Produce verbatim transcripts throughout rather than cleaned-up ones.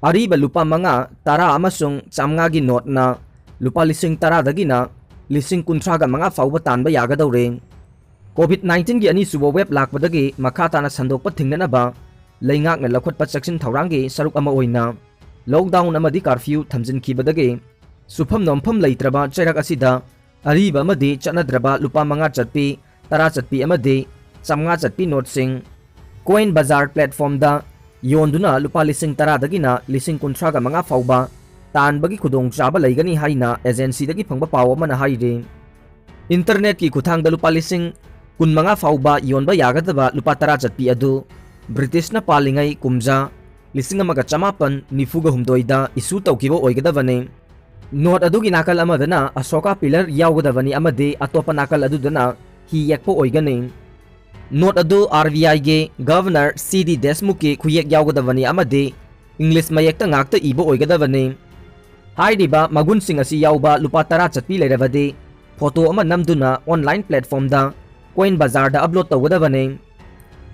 ꯑꯔꯤꯕ ꯂꯨꯄꯥ ꯃꯉꯥ, ꯇꯔꯥ ꯑꯃꯁꯨꯡ ꯆꯥꯝꯃꯉꯥꯒꯤ ꯅꯣꯠꯅ ꯂꯨꯄꯥ ꯂꯤꯁꯤꯡ ꯇꯔꯥꯗꯒꯤꯅ ꯂꯤꯁꯤꯡ ꯀꯨꯟꯊ꯭ꯔꯥꯒ ꯃꯉꯥ ꯐꯥꯎꯕ ꯇꯥꯟꯕ ꯌꯥꯒꯗꯧꯔꯦ꯫ COVID nineteen ꯒꯤ ꯑꯅꯤꯁꯨꯕ ꯋꯦꯕ ꯂꯥꯛꯄꯗꯒꯤ ꯃꯈꯥ ꯇꯥꯅ ꯁꯟꯗꯣꯛꯄ ꯊꯤꯡꯅꯅꯕ ꯂꯩꯉꯥꯛꯅ ꯂꯧꯈꯠꯄ ꯆꯦꯛꯁꯤꯟ ꯊꯧꯔꯥꯡꯒꯤ ꯁꯔꯨꯛ ꯑꯃ ꯑꯣꯏꯅ ꯂꯣꯛꯗꯥꯎꯟ ꯑꯃꯗꯤ ꯀꯥꯔꯐ꯭ꯌꯨ ꯊꯝꯖꯤꯟꯈꯤꯕꯗꯒꯤ ꯁꯨꯐꯝ ꯅꯣꯝꯐꯝ ꯂꯩꯇ꯭ꯔꯕ ꯆꯩꯔꯛ ꯑꯁꯤꯗ ꯑꯔꯤꯕ ꯑꯃꯗꯤ ꯆꯠꯅꯗ꯭ꯔꯕ ꯂꯨꯄꯥ ꯃꯉꯥ ꯆꯠꯄꯤ, ꯇꯔꯥ ꯆꯠꯄꯤ ꯑꯃꯗꯤ ꯆꯥꯝꯃꯉꯥ ꯆꯠꯄꯤ ꯅꯣꯠꯁꯤꯡ ꯀꯣꯏꯟ ꯕꯖꯥꯔ ꯄ꯭ꯂꯦꯠꯐꯣꯝꯗ ꯌꯣꯟꯗꯨꯅ ꯂꯨꯄꯥ ꯂꯤꯁꯤꯡ ꯇꯔꯥꯗꯒꯤꯅ ꯂꯤꯁꯤꯡ ꯀꯨꯟꯊ꯭ꯔꯥꯒ ꯃꯉꯥ ꯐꯥꯎꯕ ꯇꯥꯟꯕꯒꯤ ꯈꯨꯗꯣꯡꯆꯥꯕ ꯂꯩꯒꯅꯤ ꯍꯥꯏꯅ ꯑꯦꯖꯦꯟꯁꯤꯗꯒꯤ ꯐꯪꯕ ꯄꯥꯎ ꯑꯃꯅ ꯍꯥꯏꯔꯤ꯫ ꯏꯟꯇꯔꯅꯦꯠꯀꯤ ꯈꯨꯠꯊꯥꯡꯗ ꯂꯨꯄꯥ ꯂꯤꯁꯤꯡ ꯀꯨꯟꯃꯉꯥ ꯐꯥꯎꯕ ꯌꯣꯟꯕ ꯌꯥꯒꯗꯕ ꯂꯨꯄꯥ ꯇꯔꯥ ꯆꯠꯄꯤ ꯑꯗꯨ ꯕ꯭ꯔꯤꯇꯤꯁꯅ ꯄꯥꯜꯂꯤꯉꯩ ꯀꯨꯝꯖꯥ ꯂꯤꯁꯤꯡ ꯑꯃꯒ ꯆꯃꯥꯄꯟ ꯅꯤꯐꯨꯒ ꯍꯨꯝꯗꯣꯏꯗ ꯏꯁꯨ ꯇꯧꯈꯤꯕ ꯑꯣꯏꯒꯗꯕꯅꯤ꯫ ꯅꯣꯠ ꯑꯗꯨꯒꯤ ꯅꯥꯀꯜ ꯑꯃꯗꯅ ꯑꯁꯣꯀꯥ ꯄꯤꯂꯔ ꯌꯥꯎꯒꯗꯕꯅꯤ ꯑꯃꯗꯤ ꯑꯇꯣꯞꯄ ꯅꯥꯀꯜ ꯑꯗꯨꯗꯅ ꯍꯤ ꯌꯦꯛꯄ ꯑꯣꯏꯒꯅꯤ꯫ ꯅꯣꯠ ꯑꯗꯨ RBI ꯒꯤ ꯒꯚꯔꯅꯔ C D ꯗꯦꯁꯃꯨꯈꯀꯤ ꯈꯨꯌꯦꯛ ꯌꯥꯎꯒꯗꯕꯅꯤ ꯑꯃꯗꯤ ꯏꯪꯂꯤꯁ ꯃꯌꯦꯛꯇ ꯉꯥꯛꯇ ꯏꯕ ꯑꯣꯏꯒꯗꯕꯅꯤ꯫ ꯍꯥꯏꯔꯤꯕ ꯃꯒꯨꯟꯁꯤꯡ ꯑꯁꯤ ꯌꯥꯎꯕ ꯂꯨꯄꯥ ꯇꯔꯥ ꯆꯠꯄꯤ ꯂꯩꯔꯕꯗꯤ ꯐꯣꯇꯣ ꯑꯃ ꯅꯝꯗꯨꯅ ꯑꯣꯟꯂꯥꯏꯟ ꯄ꯭ꯂꯦꯠꯐꯣꯝꯗ ꯀꯣꯏꯟ ꯕꯖꯥꯔꯗ ꯑꯞꯂꯣꯗ ꯇꯧꯒꯗꯕꯅꯤ꯫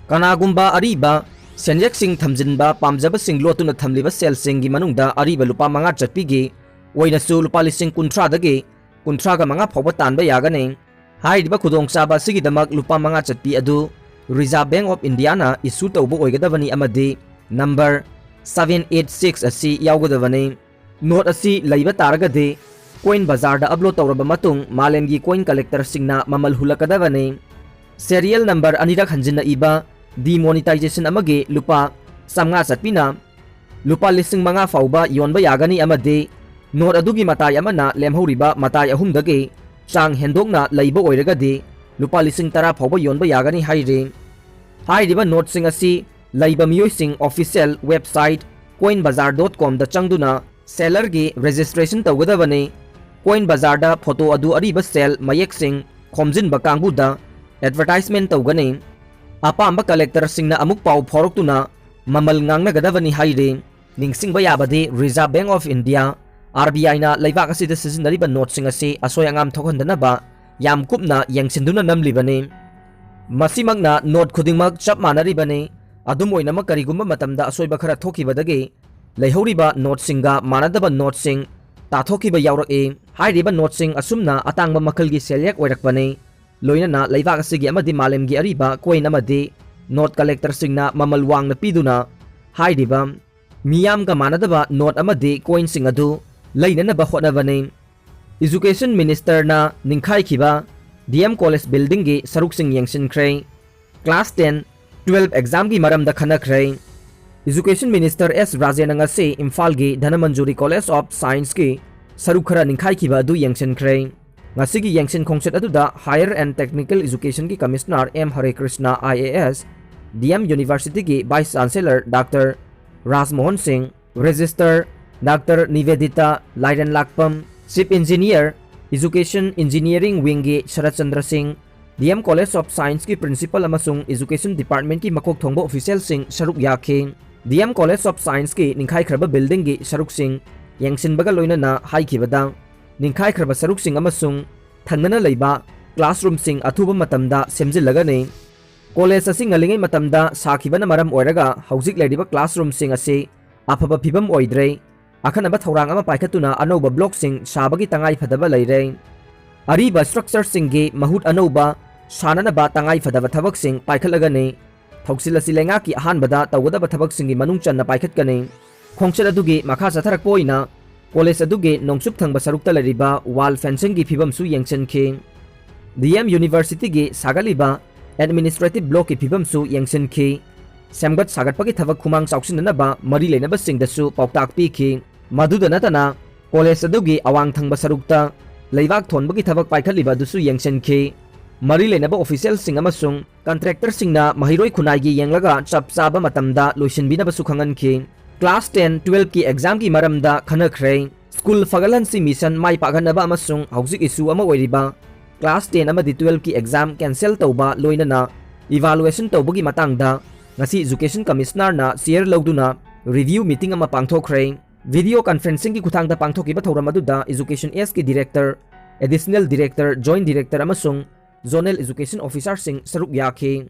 ꯀꯅꯥꯒꯨꯝꯕ ꯑꯔꯤꯕ ꯁꯦꯟꯌꯦꯛꯁꯤꯡ ꯊꯝꯖꯤꯟꯕ ꯄꯥꯝꯖꯕꯁꯤꯡ ꯂꯣꯠꯇꯨꯅ ꯊꯝꯂꯤꯕ ꯁꯦꯜꯁꯤꯡꯒꯤ ꯃꯅꯨꯡꯗ ꯑꯔꯤꯕ ꯂꯨꯄꯥ ꯃꯉꯥ ꯆꯠꯄꯤꯒꯤ ꯑꯣꯏꯅꯁꯨ ꯂꯨꯄꯥ ꯂꯤꯁꯤꯡ ꯀꯨꯟꯊ꯭ꯔꯥꯗꯒꯤ ꯀꯨꯟꯊ꯭ꯔꯥꯒ ꯃꯉꯥ ꯐꯥꯎꯕ ꯇꯥꯟꯕ ꯌꯥꯒꯅꯤ꯫ ꯍꯥꯏꯔꯤꯕ ꯈꯨꯗꯣꯡꯆꯥꯕ ꯑꯁꯤꯒꯤꯗꯃꯛ ꯂꯨꯄꯥ ꯃꯉꯥ ꯆꯠꯄꯤ ꯑꯗꯨ Reserve Bank of India ꯅ ꯏꯁꯨ ꯇꯧꯕ ꯑꯣꯏꯒꯗꯕꯅꯤ ꯑꯃꯗꯤ ꯅꯝꯕꯔ seven eight six ꯑꯁꯤ ꯌꯥꯎꯒꯗꯕꯅꯤ꯫ ꯅꯣꯠ ꯑꯁꯤ ꯂꯩꯕ ꯇꯥꯔꯒꯗꯤ ꯀꯣꯏꯟ ꯕꯖꯥꯔꯗ ꯑꯞꯂꯣꯗ ꯇꯧꯔꯕ ꯃꯇꯨꯡ ꯃꯥꯂꯦꯝꯒꯤ ꯀꯣꯏꯟ ꯀꯂꯦꯛꯇꯔꯁꯤꯡꯅ ꯃꯃꯜ ꯍꯨꯜꯂꯛꯀꯗꯕꯅꯤ꯫ ꯁꯦꯔꯤꯌꯦꯜ ꯅꯝꯕꯔ ꯑꯅꯤꯔꯛ ꯍꯟꯖꯤꯟꯅ ꯏꯕ ꯗꯤꯃꯣꯅꯤꯇꯥꯏꯖꯦꯁꯟ ꯑꯃꯒꯤ ꯂꯨꯄꯥ ꯆꯥꯝꯃꯉꯥ ꯆꯠꯄꯤꯅ ꯂꯨꯄꯥ ꯂꯤꯁꯤꯡ ꯃꯉꯥ ꯐꯥꯎꯕ ꯌꯣꯟꯕ ꯌꯥꯒꯅꯤ ꯑꯃꯗꯤ ꯅꯣꯠ ꯑꯗꯨꯒꯤ ꯃꯇꯥꯏ ꯑꯃꯅ ꯂꯦꯝꯍꯧꯔꯤꯕ ꯃꯇꯥꯏ ꯑꯍꯨꯝꯗꯒꯤ ꯆꯥꯡ ꯍꯦꯟꯗꯣꯛꯅ ꯂꯩꯕ ꯑꯣꯏꯔꯒꯗꯤ ꯂꯨꯄꯥ ꯂꯤꯁꯤꯡ ꯇꯔꯥ ꯐꯥꯎꯕ ꯌꯣꯟꯕ ꯌꯥꯒꯅꯤ ꯍꯥꯏꯔꯤ꯫ ꯍꯥꯏꯔꯤꯕ ꯅꯣꯠꯁꯤꯡ ꯑꯁꯤ ꯂꯩꯕ ꯃꯤꯑꯣꯏꯁꯤꯡ official website coin bazaar dot com ꯗ ꯆꯪꯗꯨꯅ ꯁꯦꯂꯔꯒꯤ ꯔꯦꯖꯤꯁꯇ꯭ꯔꯦꯁꯟ ꯇꯧꯒꯗꯕꯅꯤ꯫ ꯀꯣꯏꯟ ꯕꯖꯥꯔꯗ ꯐꯣꯇꯣ ꯑꯗꯨ ꯑꯔꯤꯕ ꯁꯦꯜ ꯃꯌꯦꯛꯁꯤꯡ ꯈꯣꯝꯖꯤꯟꯕ ꯀꯥꯡꯕꯨꯗ ꯑꯦꯗꯚꯔꯇꯥꯏꯖꯃꯦꯟ ꯇꯧꯒꯅꯤ꯫ ꯑꯄꯥꯝꯕ ꯀꯂꯦꯛꯇꯔꯁꯤꯡꯅ ꯑꯃꯨꯛ ꯄꯥꯎ ꯐꯥꯎꯔꯛꯇꯨꯅ ꯃꯃꯜ ꯉꯥꯡꯅꯒꯗꯕꯅꯤ ꯍꯥꯏꯔꯤ꯫ ꯅꯤꯡꯁꯤꯡꯕ ꯌꯥꯕꯗꯤ Reserve Bank of India, RBI ꯅ ꯂꯩꯕꯥꯛ ꯑꯁꯤꯗ ꯁꯤꯖꯤꯟꯅꯔꯤꯕ ꯅꯣꯠꯁꯤꯡ ꯑꯁꯤ ꯑꯁꯣꯏ ꯑꯉꯥꯝ ꯊꯣꯛꯍꯟꯗꯅꯕ ꯌꯥꯝ ꯀꯨꯞꯅ ꯌꯦꯡꯁꯤꯟꯗꯨꯅ ꯅꯝꯂꯤꯕꯅꯤ꯫ ꯃꯁꯤꯃꯛꯅ ꯅꯣꯠ ꯈꯨꯗꯤꯡꯃꯛ ꯆꯞ ꯃꯥꯟꯅꯔꯤꯕꯅꯤ꯫ ꯑꯗꯨꯝ ꯑꯣꯏꯅꯃꯛ ꯀꯔꯤꯒꯨꯝꯕ ꯃꯇꯝꯗ ꯑꯁꯣꯏꯕ ꯈꯔ ꯊꯣꯛꯈꯤꯕꯗꯒꯤ ꯂꯩꯍꯧꯔꯤꯕ ꯅꯣꯠꯁꯤꯡꯒ ꯃꯥꯟꯅꯗꯕ ꯅꯣꯠꯁꯤꯡ ꯇꯥꯊꯣꯛꯈꯤꯕ ꯌꯥꯎꯔꯛꯏ꯫ ꯍꯥꯏꯔꯤꯕ ꯅꯣꯠꯁꯤꯡ ꯑꯁꯨꯝꯅ ꯑꯇꯥꯡꯕ ꯃꯈꯜꯒꯤ ꯁꯦꯜꯌꯦꯛ ꯑꯣꯏꯔꯛꯄꯅꯤ꯫ ꯂꯣꯏꯅꯅ ꯂꯩꯕꯥꯛ ꯑꯁꯤꯒꯤ ꯑꯃꯗꯤ ꯃꯥꯂꯦꯝꯒꯤ ꯑꯔꯤꯕ ꯀꯣꯏꯟ ꯑꯃꯗꯤ ꯅꯣꯠ ꯀꯂꯦꯛꯇꯔꯁꯤꯡꯅ ꯃꯃꯜ ꯋꯥꯡꯅ ꯄꯤꯗꯨꯅ ꯍꯥꯏꯔꯤꯕ ꯃꯤꯌꯥꯝꯒ ꯃꯥꯟꯅꯗꯕ ꯅꯣꯠ ꯑꯃꯗꯤ ꯀꯣꯏꯟꯁꯤꯡ ꯑꯗꯨ ꯂꯩꯅꯅꯕ ꯍꯣꯠꯅꯕꯅꯤ꯫ Education Ministerꯅ ꯅꯤꯡꯈꯥꯏꯈꯤꯕ D M College buildingꯒꯤ ꯁꯔꯨꯛꯁꯤꯡ ꯌꯦꯡꯁꯤꯟꯈ꯭ꯔꯦ꯫ Class ten, twelve examꯒꯤ ꯃꯔꯝꯗ ꯈꯟꯅꯈ꯭ꯔꯦ꯫ Education Minister S ꯔꯥꯖꯦꯟꯅ ꯉꯁꯤ ꯏꯝꯐꯥꯜꯒꯤ ꯙꯅꯃꯟꯖꯨꯔꯤ College of Scienceꯀꯤ ꯁꯔꯨꯛ ꯈꯔ ꯅꯤꯡꯈꯥꯏꯈꯤꯕ ꯑꯗꯨ ꯌꯦꯡꯁꯤꯟꯈ꯭ꯔꯦ꯫ ꯉꯁꯤꯒꯤ ꯌꯦꯡꯁꯤꯟ ꯈꯣꯡꯆꯠ ꯑꯗꯨꯗ Higher and Technical Educationꯒꯤ Commissioner M ꯍꯔꯦꯀ꯭ꯔꯤꯁꯅ I A S, D M Universityꯒꯤ Vice Chancellor Doctor ꯔꯥꯖꯃꯣꯍꯟ ꯁꯤꯡ, Registrar Doctor ꯅꯤꯕꯦꯗꯤꯇꯥ ꯂꯥꯏꯔꯦꯟꯂꯥꯛꯄꯝ, Chief Engineer, Education Engineering Wingꯒꯤ ꯁꯔꯠ ꯆꯟꯗ꯭ꯔ ꯁꯤꯡ, D M College of Scienceꯀꯤ Principal ꯑꯃꯁꯨꯡ Education Departmentꯀꯤ ꯃꯀꯣꯛ ꯊꯣꯡꯕ officialꯁꯤꯡ ꯁꯔꯨꯛ ꯌꯥꯈꯤ꯫ D M College of Scienceꯀꯤ ꯅꯤꯡꯈꯥꯏꯈ꯭ꯔꯕ buildingꯒꯤ ꯁꯔꯨꯛꯁꯤꯡ ꯌꯦꯡꯁꯤꯟꯕꯒ ꯂꯣꯏꯅꯅ ꯍꯥꯏꯈꯤꯕꯗ, ꯅꯤꯡꯈꯥꯏꯈ꯭ꯔꯕ ꯁꯔꯨꯛꯁꯤꯡ ꯑꯃꯁꯨꯡ ꯊꯪꯅꯅ ꯂꯩꯕ classroomꯁꯤꯡ ꯑꯊꯨꯕ ꯃꯇꯝꯗ ꯁꯦꯝꯖꯤꯜꯂꯒꯅꯤ꯫ College ꯑꯁꯤ ꯉꯜꯂꯤꯉꯩ ꯃꯇꯝꯗ ꯁꯥꯈꯤꯕꯅ ꯃꯔꯝ ꯑꯣꯏꯔꯒ ꯍꯧꯖꯤꯛ ꯂꯩꯔꯤꯕ classroomꯁꯤꯡ ꯑꯁꯤ ꯑꯐꯕ ꯐꯤꯕꯝ ꯑꯣꯏꯗ꯭ꯔꯦ꯫ ꯑꯈꯟꯅꯕ ꯊꯧꯔꯥꯡ ꯑꯃ ꯄꯥꯏꯈꯠꯇꯨꯅ ꯑꯅꯧꯕ blockꯁꯤꯡ ꯁꯥꯕꯒꯤ ꯇꯉꯥꯏ ꯐꯗꯕ ꯂꯩꯔꯦ꯫ ꯑꯔꯤꯕ structureꯁꯤꯡꯒꯤ ꯃꯍꯨꯠ ꯑꯅꯧꯕ ꯁꯥꯅꯅꯕ ꯇꯉꯥꯏ ꯐꯗꯕ ꯊꯕꯛꯁꯤꯡ ꯄꯥꯏꯈꯠꯂꯒꯅꯤ꯫ ꯊꯧꯁꯤꯜ ꯑꯁꯤ ꯂꯩꯉꯥꯛꯀꯤ ꯑꯍꯥꯟꯕꯗ ꯇꯧꯒꯗꯕ ꯊꯕꯛꯁꯤꯡꯒꯤ ꯃꯅꯨꯡ ꯆꯟꯅ ꯄꯥꯏꯈꯠꯀꯅꯤ꯫ ꯈꯣꯡꯆꯠ ꯑꯗꯨꯒꯤ ꯃꯈꯥ ꯆꯠꯊꯔꯛꯄ ꯑꯣꯏꯅ college ꯑꯗꯨꯒꯤ ꯅꯣꯡꯆꯨꯞ ꯊꯪꯕ ꯁꯔꯨꯛꯇ ꯂꯩꯔꯤꯕ wall fencingꯒꯤ ꯐꯤꯕꯝꯁꯨ ꯌꯦꯡꯁꯤꯟꯈꯤ꯫ D M Universityꯒꯤ ꯁꯥꯒꯠꯂꯤꯕ administrative blockꯀꯤ ꯐꯤꯕꯝꯁꯨ ꯌꯦꯡꯁꯤꯟꯈꯤ꯫ ꯁꯦꯝꯒꯠ ꯁꯥꯒꯠꯄꯒꯤ ꯊꯕꯛ ꯈꯨꯃꯥꯡ ꯆꯥꯎꯁꯤꯟꯅꯅꯕ ꯃꯔꯤ ꯂꯩꯅꯕꯁꯤꯡꯗꯁꯨ ꯄꯥꯎꯇꯥꯛ ꯄꯤꯈꯤ꯫ ꯃꯗꯨꯗ ꯅꯠꯇꯅ, college ꯑꯗꯨꯒꯤ ꯑꯋꯥꯡ ꯊꯪꯕ ꯁꯔꯨꯛꯇ ꯂꯩꯕꯥꯛ ꯊꯣꯟꯕꯒꯤ ꯊꯕꯛ ꯄꯥꯏꯈꯠꯂꯤꯕ ꯑꯗꯨꯁꯨ ꯌꯦꯡꯁꯤꯟꯈꯤ꯫ ꯃꯔꯤ ꯂꯩꯅꯕ officialꯁꯤꯡ ꯑꯃꯁꯨꯡ contractorꯁꯤꯡꯅ ꯃꯍꯩꯔꯣꯏ ꯈꯨꯟꯅꯥꯏꯒꯤ ꯌꯦꯡꯂꯒ ꯆꯞ ꯆꯥꯕ ꯃꯇꯝꯗ ꯂꯣꯏꯁꯤꯟꯕꯤꯅꯕꯁꯨ ꯈꯪꯍꯟꯈꯤ꯫ Class ten, twelveꯀꯤ examꯒꯤ ꯃꯔꯝꯗ ꯈꯟꯅꯈ꯭ꯔꯦ꯫ School ꯐꯒꯠꯍꯟꯁꯤ mission ꯃꯥꯏ ꯄꯥꯛꯍꯟꯅꯕ ꯑꯃꯁꯨꯡ ꯍꯧꯖꯤꯛ issue ꯑꯃ ꯑꯣꯏꯔꯤꯕ class ten ꯑꯃꯗꯤ twelveꯀꯤ exam cancel ꯇꯧꯕ ꯂꯣꯏꯅꯅ evaluation ꯇꯧꯕꯒꯤ ꯃꯇꯥꯡꯗ ꯉꯁꯤ Education Commissionerꯅ chair ꯂꯧꯗꯨꯅ review meeting ꯑꯃ ꯄꯥꯡꯊꯣꯛꯈ꯭ꯔꯦ꯫ Video conferencingꯒꯤ ꯈꯨꯠꯊꯥꯡꯗ ꯄꯥꯡꯊꯣꯛꯈꯤꯕ ꯊꯧꯔꯝ ꯑꯗꯨꯗ Education Sꯀꯤ Director, Additional Director, Joint Director ꯑꯃꯁꯨꯡ Zonal Education Officerꯁꯤꯡ ꯁꯔꯨꯛ ꯌꯥꯈꯤ꯫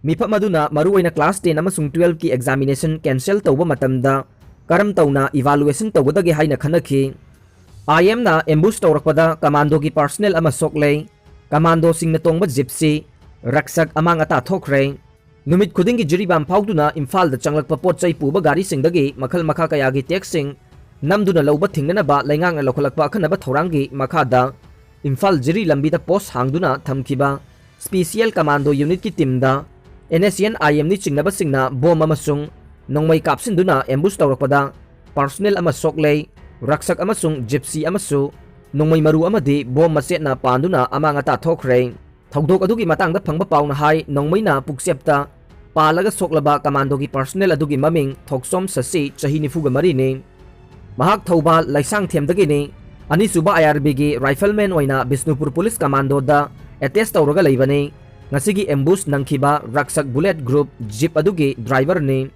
ꯃꯤꯐꯝ ꯑꯗꯨꯅ ꯃꯔꯨꯑꯣꯏꯅ class ten ꯑꯃꯁꯨꯡ twelveꯀꯤ examination cancel ꯇꯧꯕ ꯃꯇꯝꯗ ꯀꯔꯝ ꯇꯧꯅ evaluation ꯇꯧꯒꯗꯒꯦ ꯍꯥꯏꯅ ꯈꯟꯅꯈꯤ꯫ ꯑꯥꯏ ꯑꯦꯝꯅ ambush ꯇꯧꯔꯛꯄꯗ commandoꯒꯤ personnel ꯑꯃ ꯁꯣꯛꯂꯦ꯫ Commandoꯁꯤꯡꯅ ꯇꯣꯡꯕ Jeepꯁꯤ ꯔꯛꯁꯛ ꯑꯃꯥꯡ ꯑꯇꯥ ꯊꯣꯛꯈ꯭ꯔꯦ꯫ ꯅꯨꯃꯤꯠ ꯈꯨꯗꯤꯡꯒꯤ ꯖꯤꯔꯤꯕꯥꯝ ꯐꯥꯎꯗꯨꯅ ꯏꯝꯐꯥꯜꯗ ꯆꯪꯂꯛꯄ ꯄꯣꯠ ꯆꯩ ꯄꯨꯕ ꯒꯥꯔꯤꯁꯤꯡꯗꯒꯤ ꯃꯈꯜ ꯃꯈꯥ ꯀꯌꯥꯒꯤ taxꯁꯤꯡ ꯅꯝꯗꯨꯅ ꯂꯧꯕ ꯊꯤꯡꯅꯅꯕ ꯂꯩꯉꯥꯛꯅ ꯂꯧꯈꯠꯂꯛꯄ ꯑꯈꯟꯅꯕ ꯊꯧꯔꯥꯡꯒꯤ ꯃꯈꯥꯗ ꯏꯝꯐꯥꯜ ꯖꯤꯔꯤ ꯂꯝꯕꯤꯗ post ꯍꯥꯡꯗꯨꯅ ꯊꯝꯈꯤꯕ Special Commando Unitꯀꯤ teamꯗ NSCN-IMꯅꯤ ꯆꯤꯡꯅꯕꯁꯤꯡꯅ bomb ꯑꯃꯁꯨꯡ ꯅꯣꯡꯃꯩ ꯀꯥꯞꯁꯤꯟꯗꯨꯅ ambush ꯇꯧꯔꯛꯄꯗ personnel ꯑꯃ ꯁꯣꯛꯂꯦ, ꯔꯛꯁꯛ ꯑꯃꯁꯨꯡ Jeepꯁꯤ ꯑꯃꯁꯨ ꯅꯣꯡꯃꯩ ꯃꯔꯨ ꯑꯃꯗꯤ bomb ꯃꯆꯦꯠꯅ ꯄꯥꯟꯗꯨꯅ ꯑꯃꯥꯡ ꯑꯇꯥ ꯊꯣꯛꯈ꯭ꯔꯦ꯫ ꯊꯧꯗꯣꯛ ꯑꯗꯨꯒꯤ ꯃꯇꯥꯡꯗ ꯐꯪꯕ ꯄꯥꯎꯅ ꯍꯥꯏ, ꯅꯣꯡꯃꯩꯅ ꯄꯨꯛꯆꯦꯞꯇ ꯄꯥꯜꯂꯒ ꯁꯣꯛꯂꯕ commandoꯒꯤ personnel ꯑꯗꯨꯒꯤ ꯃꯃꯤꯡ ꯊꯣꯛꯆꯣꯝ ꯁꯁꯤ, ꯆꯍꯤ ꯅꯤꯐꯨꯒ ꯃꯔꯤꯅꯤ꯫ ꯃꯍꯥꯛ ꯊꯧꯕꯥꯜ ꯂꯩꯁꯥꯡꯊꯦꯝꯗꯒꯤꯅꯤ꯫ ꯑꯅꯤꯁꯨꯕ IRBꯒꯤ rifleman ꯑꯣꯏꯅ ꯕꯤꯁꯅꯨꯄꯨꯔ police commandoꯗ attach ꯇꯧꯔꯒ ꯂꯩꯕꯅꯤ꯫ ꯉꯁꯤꯒꯤ ambush ꯅꯪꯈꯤꯕ ꯔꯛꯁꯛ bullet group Jeep ꯑꯗꯨꯒꯤ driverꯅꯤ꯫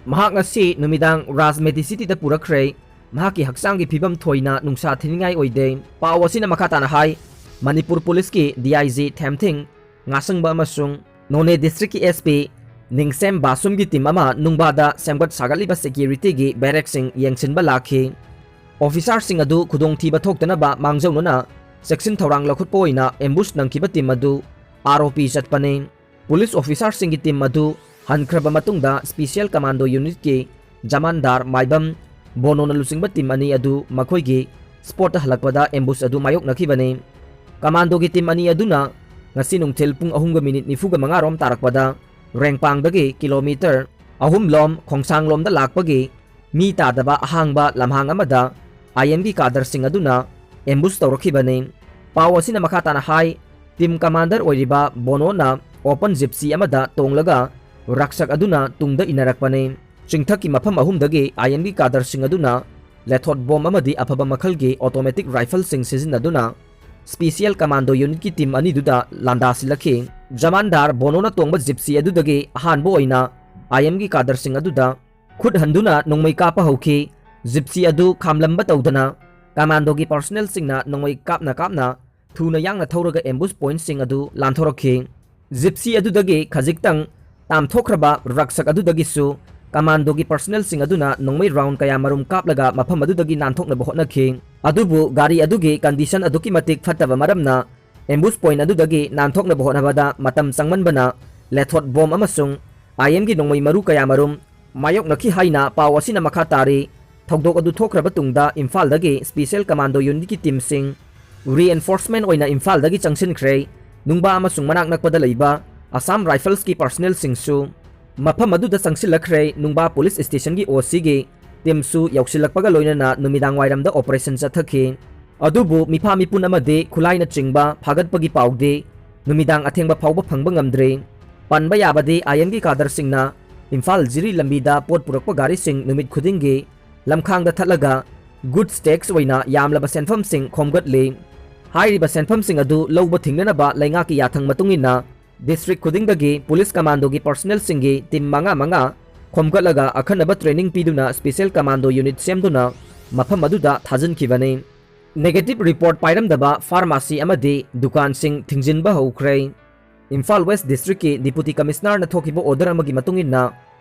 ꯃꯍꯥꯛ ꯉꯁꯤ ꯅꯨꯃꯤꯗꯥꯡ ꯔꯥꯖꯃꯦꯗꯤ cityꯗ ꯄꯨꯔꯛꯈ꯭ꯔꯦ꯫ ꯃꯍꯥꯛꯀꯤ ꯍꯛꯆꯥꯡꯒꯤ ꯐꯤꯕꯝ ꯊꯣꯏꯅ ꯅꯨꯡꯁꯥ ꯊꯤꯅꯤꯡꯉꯥꯏ ꯑꯣꯏꯗꯦ꯫ ꯄꯥꯎ ꯑꯁꯤꯅ ꯃꯈꯥ ꯇꯥꯅ ꯍꯥꯏ, ꯃꯅꯤꯄꯨꯔ policeꯀꯤ DIG ꯊꯦꯝꯊꯤꯡ ꯉꯥꯁꯪꯕ ꯑꯃꯁꯨꯡ ꯅꯣꯅꯦ districtꯀꯤ SP ꯅꯤꯡꯁꯦꯝ ꯕꯥꯁꯨꯝꯒꯤ team ꯑꯃ ꯅꯨꯡꯕꯥꯗ ꯁꯦꯝꯒꯠ ꯁꯥꯒꯠꯂꯤꯕ securityꯒꯤ barrackꯁꯤꯡ ꯌꯦꯡꯁꯤꯟꯕ ꯂꯥꯛꯈꯤ꯫ Officerꯁꯤꯡ ꯑꯗꯨ ꯈꯨꯗꯣꯡꯊꯤꯕ ꯊꯣꯛꯇꯅꯕ ꯃꯥꯡꯖꯧꯅꯅ ꯆꯦꯛꯁꯤꯟ ꯊꯧꯔꯥꯡ ꯂꯧꯈꯠꯄ ꯑꯣꯏꯅ ambush ꯅꯪꯈꯤꯕ team ꯑꯗꯨ ROP ꯆꯠꯄꯅꯤ꯫ Police officerꯁꯤꯡꯒꯤ team ꯑꯗꯨ ꯍꯟꯈ꯭ꯔꯕ ꯃꯇꯨꯡꯗ Special Commando Unitꯀꯤ ꯖꯃꯥꯟꯗꯥꯔ ꯃꯥꯏꯕꯝ ꯕꯣꯅꯣꯅ ꯂꯨꯆꯤꯡꯕ team ꯑꯅꯤ ꯑꯗꯨ ꯃꯈꯣꯏꯒꯤ spotꯇ ꯍꯜꯂꯛꯄꯗ ambush ꯑꯗꯨ ꯃꯥꯌꯣꯛꯅꯈꯤꯕꯅꯤ꯫ Commandoꯒꯤ team ꯑꯅꯤ ꯑꯗꯨꯅ ꯉꯁꯤ ꯅꯨꯡꯊꯤꯜ ꯄꯨꯡ ꯑꯍꯨꯝꯒ minute ꯅꯤꯐꯨꯒ ꯃꯉꯥ ꯔꯣꯝ ꯇꯥꯔꯛꯄꯗ ꯔꯦꯡꯄꯥꯡꯗꯒꯤ kilometre ꯑꯍꯨꯝ ꯂꯣꯝ ꯈꯣꯡꯁꯥꯡꯂꯣꯝꯗ ꯂꯥꯛꯄꯒꯤ ꯃꯤ ꯇꯥꯗꯕ ꯑꯍꯥꯡꯕ ꯂꯝꯍꯥꯡ ꯑꯃꯗ IMꯒꯤ cadreꯁꯤꯡ ꯑꯗꯨꯅ ambush ꯇꯧꯔꯛꯈꯤꯕꯅꯤ꯫ ꯄꯥꯎ ꯑꯁꯤꯅ ꯃꯈꯥ ꯇꯥꯅ ꯍꯥꯏ, team commander ꯑꯣꯏꯔꯤꯕ ꯕꯣꯅꯣꯅ open Jeepꯁꯤ ꯑꯃꯗ ꯇꯣꯡꯂꯒ ꯔꯛꯁꯛ ꯑꯗꯨꯅ ꯇꯨꯡꯗ ꯏꯟꯅꯔꯛꯄꯅꯤ꯫ ꯆꯤꯡꯊꯛꯀꯤ ꯃꯐꯝ ꯑꯍꯨꯝꯗꯒꯤ IMꯒꯤ cadreꯁꯤꯡ ꯑꯗꯨꯅ ꯂꯦꯊꯣꯠ bomb ꯑꯃꯗꯤ ꯑꯐꯕ ꯃꯈꯜꯒꯤ automatic rifleꯁꯤꯡ ꯁꯤꯖꯤꯟꯅꯗꯨꯅ Special Commando Unitꯀꯤ team ꯑꯅꯤꯗꯨꯗ ꯂꯥꯟꯗꯥꯁꯤꯜꯂꯛꯈꯤ꯫ ꯖꯃꯥꯟꯗꯥꯔ ꯕꯣꯅꯣꯅ ꯇꯣꯡꯕ Jeepꯁꯤ ꯑꯗꯨꯗꯒꯤ ꯑꯍꯥꯟꯕ ꯑꯣꯏꯅ IMꯒꯤ cadreꯁꯤꯡ ꯑꯗꯨꯗ ꯈꯨꯠ ꯍꯟꯗꯨꯅ ꯅꯣꯡꯃꯩ ꯀꯥꯞꯄ ꯍꯧꯈꯤ꯫ Jeepꯁꯤ ꯑꯗꯨ ꯈꯥꯝꯂꯝꯕ ꯇꯧꯗꯅ commandoꯒꯤ personnelꯁꯤꯡꯅ ꯅꯣꯡꯃꯩ ꯀꯥꯞꯅ ꯀꯥꯞꯅ ꯊꯨꯅ ꯌꯥꯡꯅ ꯊꯧꯔꯒ ambush pointꯁꯤꯡ ꯑꯗꯨ ꯂꯥꯟꯊꯣꯔꯛꯈꯤ꯫ Jeepꯁꯤ ꯑꯗꯨꯗꯒꯤ ꯈꯖꯤꯛꯇꯪ ꯇꯥꯝꯊꯣꯛꯈ꯭ꯔꯕ ꯔꯛꯁꯛ ꯑꯗꯨꯗꯒꯤꯁꯨ ꯀꯃꯥꯟꯗꯣꯒꯤ ꯄꯔꯁꯅꯦꯜꯁꯤꯡ ꯑꯗꯨꯅ ꯅꯣꯡꯃꯩ ꯔꯥꯎꯟ ꯀꯌꯥꯃꯔꯨꯝ ꯀꯥꯞꯂꯒ ꯃꯐꯝ ꯑꯗꯨꯗꯒꯤ ꯅꯥꯟꯊꯣꯛꯅꯕ ꯍꯣꯠꯅꯈꯤ꯫ ꯑꯗꯨꯕꯨ ꯒꯥꯔꯤ ꯑꯗꯨꯒꯤ ꯀꯟꯗꯤꯁꯟ ꯑꯗꯨꯛꯀꯤ ꯃꯇꯤꯛ ꯐꯠꯇꯕ ꯃꯔꯝꯅ ꯑꯦꯝꯕꯨꯁ ꯄꯣꯏꯟꯠ ꯑꯗꯨꯗꯒꯤ ꯅꯥꯟꯊꯣꯛꯅꯕ ꯍꯣꯠꯅꯕꯗ ꯃꯇꯝ ꯆꯪꯃꯟꯕꯅ ꯂꯦꯊꯣꯠ ꯕꯣꯝ ꯑꯃꯁꯨꯡ ꯑꯥꯏ ꯑꯦꯝꯒꯤ ꯅꯣꯡꯃꯩ ꯃꯔꯨ ꯀꯌꯥꯃꯔꯨꯝ ꯃꯥꯌꯣꯛꯅꯈꯤ ꯍꯥꯏꯅ ꯄꯥꯎ ꯑꯁꯤꯅ ꯃꯈꯥ ꯇꯥꯔꯤ꯫ ꯊꯧꯗꯣꯛ ꯑꯗꯨ ꯊꯣꯛꯈ꯭ꯔꯕ ꯇꯨꯡꯗ ꯏꯝꯐꯥꯜꯗꯒꯤ ꯁ꯭ꯄꯦꯁꯤꯌꯦꯜ ꯀꯃꯥꯟꯗꯣ ꯌꯨꯅꯤꯠꯀꯤ ꯇꯤꯝꯁꯤꯡ ꯔꯤꯑꯦꯟꯐꯣꯔꯁꯃꯦꯟꯠ ꯑꯣꯏꯅ ꯏꯝꯐꯥꯜꯗꯒꯤ ꯆꯪꯁꯤꯟꯈ꯭ꯔꯦ꯫ ꯅꯨꯡꯕꯥ ꯑꯃꯁꯨꯡ ꯃꯅꯥꯛ ꯅꯛꯄꯗ ꯂꯩꯕ ꯑꯁꯥꯝ ꯔꯥꯏꯐꯜꯁꯀꯤ ꯄꯔꯁꯅꯦꯜꯁꯤꯡꯁꯨ ꯃꯐꯝ ꯑꯗꯨꯗ ꯆꯪꯁꯤꯜꯂꯛꯈ꯭ꯔꯦ꯫ ꯅꯨꯡꯕꯥ ꯄꯨꯂꯤꯁ ꯁ꯭ꯇꯦꯁꯟꯒꯤ ꯑꯣ ꯁꯤꯒꯤ ꯇꯤꯝꯁꯨ ꯌꯧꯁꯤꯜꯂꯛꯄꯒ ꯂꯣꯏꯅꯅ ꯅꯨꯃꯤꯗꯥꯡ ꯋꯥꯏꯔꯝꯗ ꯑꯣꯄꯔꯦꯁꯟ ꯆꯠꯊꯈꯤ꯫ ꯑꯗꯨꯕꯨ ꯃꯤꯐꯥ ꯃꯤꯄꯨꯟ ꯑꯃꯗꯤ ꯈꯨꯠꯂꯥꯏꯅꯆꯤꯡꯕ ꯐꯥꯒꯠꯄꯒꯤ ꯄꯥꯎꯗꯤ ꯅꯨꯃꯤꯗꯥꯡ ꯑꯊꯦꯡꯕ ꯐꯥꯎꯕ ꯐꯪꯕ ꯉꯝꯗ꯭ꯔꯤ꯫ ꯄꯟꯕ ꯌꯥꯕꯗꯤ ꯑꯥꯏ ꯑꯦꯝꯒꯤ ꯀꯥꯗꯔꯁꯤꯡꯅ ꯏꯝꯐꯥꯜ ꯖꯤꯔꯤ ꯂꯝꯕꯤꯗ ꯄꯣꯠ ꯄꯨꯔꯛꯄ ꯒꯥꯔꯤꯁꯤꯡ ꯅꯨꯃꯤꯠ ꯈꯨꯗꯤꯡꯒꯤ ꯂꯝꯈꯥꯡꯗ ꯊꯠꯂꯒ ꯒꯨꯗꯁ ꯇꯦꯛꯁ ꯑꯣꯏꯅ ꯌꯥꯝꯂꯕ ꯁꯦꯟꯐꯝꯁꯤꯡ ꯈꯣꯝꯒꯠꯂꯤ꯫ ꯍꯥꯏꯔꯤꯕ ꯁꯦꯟꯐꯝꯁꯤꯡ ꯑꯗꯨ ꯂꯧꯕ ꯊꯤꯡꯅꯅꯕ ꯂꯩꯉꯥꯛꯀꯤ ꯌꯥꯊꯪ ꯃꯇꯨꯡ ꯏꯟꯅ ꯗꯤꯁꯇ꯭ꯔꯤꯛ ꯈꯨꯗꯤꯡꯗꯒꯤ ꯄꯨꯂꯤꯁ ꯀꯃꯥꯟꯗꯣꯒꯤ ꯄꯔꯁꯅꯦꯜꯁꯤꯡꯒꯤ ꯇꯤꯝ ꯃꯉꯥ ꯃꯉꯥ ꯈꯣꯝꯒꯠꯂꯒ ꯑꯈꯟꯅꯕ ꯇ꯭ꯔꯦꯅꯤꯡ ꯄꯤꯗꯨꯅ ꯁ꯭ꯄꯦꯁꯤꯌꯦꯜ ꯀꯃꯥꯟꯗꯣ ꯌꯨꯅꯤꯠ ꯁꯦꯝꯗꯨꯅ ꯃꯐꯝ ꯑꯗꯨꯗ ꯊꯥꯖꯤꯟꯈꯤꯕꯅꯤ꯫ ꯅꯦꯒꯦꯇꯤꯚ ꯔꯤꯄꯣꯔꯠ ꯄꯥꯏꯔꯝꯗꯕ ꯐꯥꯔꯃꯥꯁꯤ ꯑꯃꯗꯤ ꯗꯨꯀꯥꯟꯁꯤꯡ ꯊꯤꯡꯖꯤꯟꯕ ꯍꯧꯈ꯭ꯔꯦ꯫ ꯏꯝꯐꯥꯜ ꯋꯦꯁ ꯗꯤꯁꯇ꯭ꯔꯤꯛꯀꯤ ꯗꯤꯄꯨꯇꯤ ꯀꯃꯤꯁꯅꯔꯅ ꯊꯣꯛꯈꯤꯕ ꯑꯣꯔꯗꯔ ꯑꯃꯒꯤ ꯃꯇꯨꯡ ꯏꯟꯅ,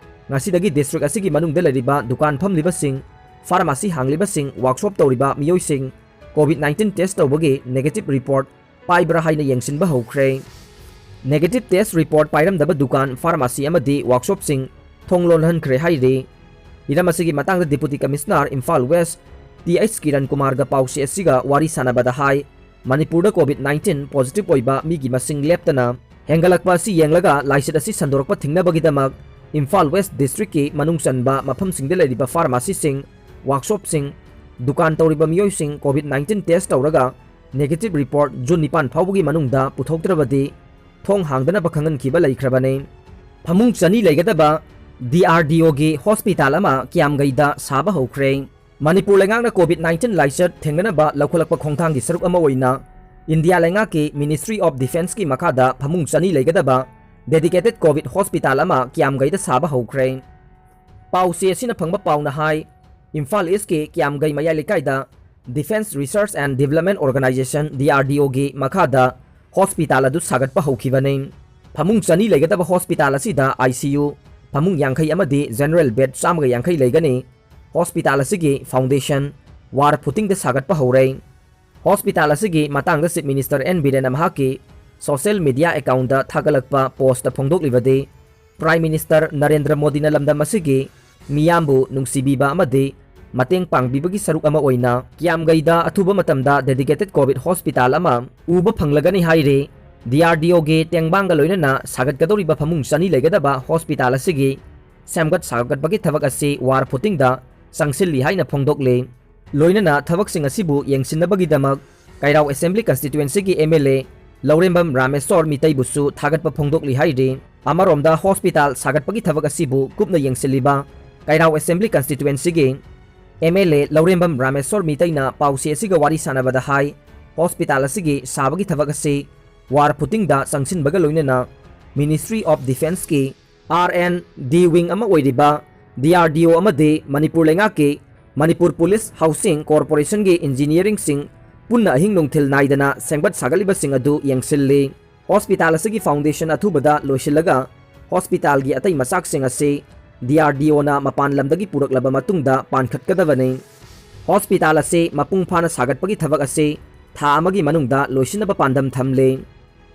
ꯉꯁꯤꯗꯒꯤ ꯗꯤꯁꯇ꯭ꯔꯤꯛ ꯑꯁꯤꯒꯤ ꯃꯅꯨꯡꯗ ꯂꯩꯔꯤꯕ ꯗꯨꯀꯥꯟ ꯐꯝꯂꯤꯕꯁꯤꯡ, ꯐꯥꯔꯃꯥꯁꯤ ꯍꯥꯡꯂꯤꯕꯁꯤꯡ, ꯋꯥꯛꯁꯣꯞ ꯇꯧꯔꯤꯕ ꯃꯤꯑꯣꯏꯁꯤꯡ ꯀꯣꯚꯤꯗ ꯅꯥꯏꯟꯇꯤꯟ ꯇꯦꯁ ꯇꯧꯕꯒꯤ ꯅꯦꯒꯦꯇꯤꯚ ꯔꯤꯄꯣꯔꯠ ꯄꯥꯏꯕ꯭ꯔꯥ ꯍꯥꯏꯅ ꯌꯦꯡꯁꯤꯟꯕ ꯍꯧꯈ꯭ꯔꯦ꯫ ꯅꯦꯒꯦꯇꯤꯚ ꯇꯦꯁ ꯔꯤꯄꯣꯔꯠ ꯄꯥꯏꯔꯝꯗꯕ ꯗꯨꯀꯥꯟ, ꯐꯥꯔꯃꯥꯁꯤ ꯑꯃꯗꯤ ꯋꯥꯛꯁꯣꯞꯁꯤꯡ ꯊꯣꯡ ꯂꯣꯟꯍꯟꯈ꯭ꯔꯦ ꯍꯥꯏꯔꯤ꯫ ꯍꯤꯔꯝ ꯑꯁꯤꯒꯤ ꯃꯇꯥꯡꯗ deputy commissioner Imphal west T H Kiran ꯀꯨꯃꯥꯔꯒ ꯄꯥꯎꯆꯦ ꯑꯁꯤꯒ ꯋꯥꯔꯤ ꯁꯥꯟꯅꯕꯗ ꯍꯥꯏ, ꯃꯅꯤꯄꯨꯔꯗ ꯀꯣꯚꯤꯗ ꯅꯥꯏꯟꯇꯤꯟ ꯄꯣꯖꯤꯇꯤꯚ ꯑꯣꯏꯕ ꯃꯤꯒꯤ ꯃꯁꯤꯡ ꯂꯦꯞꯇꯅ ꯍꯦꯟꯒꯠꯂꯛꯄ ꯑꯁꯤ ꯌꯦꯡꯂꯒ ꯂꯥꯏꯆꯠ ꯑꯁꯤ ꯁꯟꯗꯣꯔꯛꯄ ꯊꯤꯡꯅꯕꯒꯤꯗꯃꯛ ꯏꯝꯐꯥꯜ ꯋꯦꯁ ꯗꯤꯁꯇ꯭ꯔꯤꯛꯀꯤ ꯃꯅꯨꯡ ꯆꯟꯕ ꯃꯐꯝꯁꯤꯡꯗ ꯂꯩꯔꯤꯕ ꯐꯥꯔꯃꯥꯁꯤꯁꯤꯡ, ꯋꯥꯛꯁꯣꯞꯁꯤꯡ, ꯗꯨꯀꯥꯟ ꯇꯧꯔꯤꯕ ꯃꯤꯑꯣꯏꯁꯤꯡ ꯀꯣꯚꯤꯗ ꯅꯥꯏꯟꯇꯤꯟ ꯇꯦꯁ ꯇꯧꯔꯒ ꯅꯦꯒꯦꯇꯤꯚ ꯔꯤꯄꯣꯔꯠ ꯖꯨꯟ ꯅꯤꯄꯥꯟ ꯐꯥꯎꯕꯒꯤ ꯃꯅꯨꯡꯗ ꯄꯨꯊꯣꯛꯇ꯭ꯔꯕꯗꯤ ꯊꯣꯡ ꯍꯥꯡꯗꯅꯕ ꯈꯪꯍꯟꯈꯤꯕ ꯂꯩꯈ꯭ꯔꯕꯅꯤ꯫ ꯐꯃꯨꯡ ꯆꯅꯤ ꯂꯩꯒꯗꯕ ꯗꯤ ꯑꯥꯔ ꯗꯤ ꯑꯣꯒꯤ ꯍꯣꯁꯄꯤꯇꯥꯜ ꯑꯃ ꯀꯤꯌꯥꯝꯒꯩꯗ ꯁꯥꯕ ꯍꯧꯈ꯭ꯔꯦ꯫ ꯃꯅꯤꯄꯨꯔ ꯂꯩꯉꯥꯛꯅ ꯀꯣꯚꯤꯗ ꯅꯥꯏꯟꯇꯤꯟ ꯂꯥꯏꯆꯠ ꯊꯦꯡꯅꯅꯕ ꯂꯧꯈꯠꯂꯛꯄ ꯈꯣꯡꯊꯥꯡꯒꯤ ꯁꯔꯨꯛ ꯑꯃ ꯑꯣꯏꯅ ꯏꯟꯗꯤꯌꯥ ꯂꯩꯉꯥꯛꯀꯤ ꯃꯤꯅꯤꯁꯇ꯭ꯔꯤ ꯑꯣꯐ ꯗꯤꯐꯦꯟꯁꯀꯤ ꯃꯈꯥꯗ ꯐꯃꯨꯡ ꯆꯅꯤ ꯂꯩꯒꯗꯕ ꯗꯦꯗꯤꯀꯦꯇꯦꯗ ꯀꯣꯚꯤꯗ ꯍꯣꯁꯄꯤꯇꯥꯜ ꯑꯃ ꯀꯤꯌꯥꯝꯒꯩꯗ ꯁꯥꯕ ꯍꯧꯈ꯭ꯔꯦ꯫ ꯄꯥꯎꯆꯦ ꯑꯁꯤꯅ ꯐꯪꯕ ꯄꯥꯎꯅ ꯍꯥꯏ, ꯏꯝꯐꯥꯜ ꯏꯁꯀꯤ ꯀꯤꯌꯥꯝꯒꯩ ꯃꯌꯥꯏ ꯂꯩꯀꯥꯏꯗ Defence Research and Development Organisation, D R D ꯑꯣꯒꯤ ꯃꯈꯥꯗ ꯍꯣꯁꯄꯤꯇꯥꯜ ꯑꯗꯨ ꯁꯥꯒꯠꯄ ꯍꯧꯈꯤꯕꯅꯤ꯫ ꯐꯃꯨꯡ ꯆꯅꯤ ꯂꯩꯒꯗꯕ ꯍꯣꯁꯄꯤꯇꯥꯜ ꯑꯁꯤꯗ ꯑꯥꯏ ꯁꯤ ꯌꯨ, ꯐꯃꯨꯡ ꯌꯥꯡꯈꯩ ꯑꯃꯗꯤ general bed ꯆꯥꯝꯃꯒ ꯌꯥꯡꯈꯩ ꯂꯩꯒꯅꯤ꯫ ꯍꯣꯁꯄꯤꯇꯥꯜ ꯑꯁꯤꯒꯤ foundation war footingꯗ ꯁꯥꯒꯠꯄ ꯍꯧꯔꯦ꯫ ꯍꯣꯁꯄꯤꯇꯥꯜ ꯑꯁꯤꯒꯤ ꯃꯇꯥꯡꯗ Chief Minister N ꯕꯤꯔꯦꯟꯅ ꯃꯍꯥꯛꯀꯤ social media accountꯇ ꯊꯥꯒꯠꯂꯛꯄ postꯇ ꯐꯣꯡꯗꯣꯛꯂꯤꯕꯗꯤ, Prime Minister Narendra ꯃꯣꯗꯤꯅ ꯂꯝꯗꯝ ꯑꯁꯤꯒꯤ ꯃꯤꯌꯥꯝꯕꯨ ꯅꯨꯡꯁꯤꯕꯤꯕ ꯑꯃꯗꯤ ꯃꯇꯦꯡ ꯄꯥꯡꯕꯤꯕꯒꯤ ꯁꯔꯨꯛ ꯑꯃ ꯑꯣꯏꯅ ꯀꯤꯌꯥꯝꯒꯩꯗ ꯑꯊꯨꯕ ꯃꯇꯝꯗ dedicated COVID hospital ꯑꯃ ꯎꯕ ꯐꯪꯂꯒꯅꯤ ꯍꯥꯏꯔꯤ꯫ DRDOꯒꯤ ꯇꯦꯡꯕꯥꯡꯒ ꯂꯣꯏꯅꯅ ꯁꯥꯒꯠꯀꯗꯧꯔꯤꯕ ꯐꯃꯨꯡ ꯆꯅꯤ ꯂꯩꯒꯗꯕ ꯍꯣꯁꯄꯤꯇꯥꯜ ꯑꯁꯤꯒꯤ ꯁꯦꯝꯒꯠ ꯁꯥꯒꯠꯄꯒꯤ ꯊꯕꯛ ꯑꯁꯤ war footingꯗ ꯆꯪꯁꯤꯜꯂꯤ ꯍꯥꯏꯅ ꯐꯣꯡꯗꯣꯛꯂꯤ꯫ ꯂꯣꯏꯅꯅ ꯊꯕꯛꯁꯤꯡ ꯑꯁꯤꯕꯨ ꯌꯦꯡꯁꯤꯟꯅꯕꯒꯤꯗꯃꯛ ꯀꯩꯔꯥꯎ Assembly Constituencyꯒꯤ MLA ꯂꯧꯔꯦꯝꯕꯝ ꯔꯥꯃꯦꯁꯣꯔ ꯃꯤꯇꯩꯕꯨꯁꯨ ꯊꯥꯒꯠꯄ ꯐꯣꯡꯗꯣꯛꯂꯤ ꯍꯥꯏꯔꯤ꯫ ꯑꯃꯔꯣꯝꯗ ꯍꯣꯁꯄꯤꯇꯥꯜ ꯁꯥꯒꯠꯄꯒꯤ ꯊꯕꯛ ꯑꯁꯤꯕꯨ ꯀꯨꯞꯅ ꯌꯦꯡꯁꯤꯜꯂꯤꯕ ꯀꯩꯔꯥꯎ Assembly Constituencyꯒꯤ MLA ꯂꯧꯔꯦꯝꯕꯝ ꯔꯥꯃꯦꯁꯣꯔ ꯃꯤꯇꯩꯅ ꯄꯥꯎꯆꯦ ꯑꯁꯤꯒ ꯋꯥꯔꯤ ꯁꯥꯟꯅꯕꯗ ꯍꯥꯏ, ꯍꯣꯁꯄꯤꯇꯥꯜ ꯑꯁꯤꯒꯤ ꯁꯥꯕꯒꯤ ꯊꯕꯛ ꯑꯁꯤ war footingꯗ ꯆꯪꯁꯤꯟꯕꯒ ꯂꯣꯏꯅꯅ Ministry of Defenceꯀꯤ R and D wing ꯑꯃ ꯑꯣꯏꯔꯤꯕ DRDO ꯑꯃꯗꯤ ꯃꯅꯤꯄꯨꯔ ꯂꯩꯉꯥꯛꯀꯤ Manipur Police Housing Corporationꯒꯤ engineeringꯁꯤꯡ ꯄꯨꯟꯅ ꯑꯍꯤꯡ ꯅꯨꯡꯊꯤꯜ ꯅꯥꯏꯗꯅ ꯁꯦꯝꯒꯠ ꯁꯥꯒꯠꯂꯤꯕꯁꯤꯡ ꯑꯗꯨ ꯌꯦꯡꯁꯤꯜꯂꯤ꯫ ꯍꯣꯁꯄꯤꯇꯥꯜ ꯑꯁꯤꯒꯤ foundation ꯑꯊꯨꯕꯗ ꯂꯣꯏꯁꯤꯜꯂꯒ ꯍꯣꯁꯄꯤꯇꯥꯜꯒꯤ ꯑꯇꯩ ꯃꯆꯥꯛꯁꯤꯡ ꯑꯁꯤ DRDOꯅ ꯃꯄꯥꯟ ꯂꯝꯗꯒꯤ ꯄꯨꯔꯛꯂꯕ ꯃꯇꯨꯡꯗ ꯄꯥꯟꯈꯠꯀꯗꯕꯅꯤ꯫ ꯍꯣꯁꯄꯤꯇꯥꯜ ꯑꯁꯤ ꯃꯄꯨꯡ ꯐꯥꯅ ꯁꯥꯒꯠꯄꯒꯤ ꯊꯕꯛ ꯑꯁꯤ ꯊꯥ ꯑꯃꯒꯤ ꯃꯅꯨꯡꯗ ꯂꯣꯏꯁꯤꯟꯅꯕ ꯄꯥꯟꯗꯝ ꯊꯝꯂꯤ꯫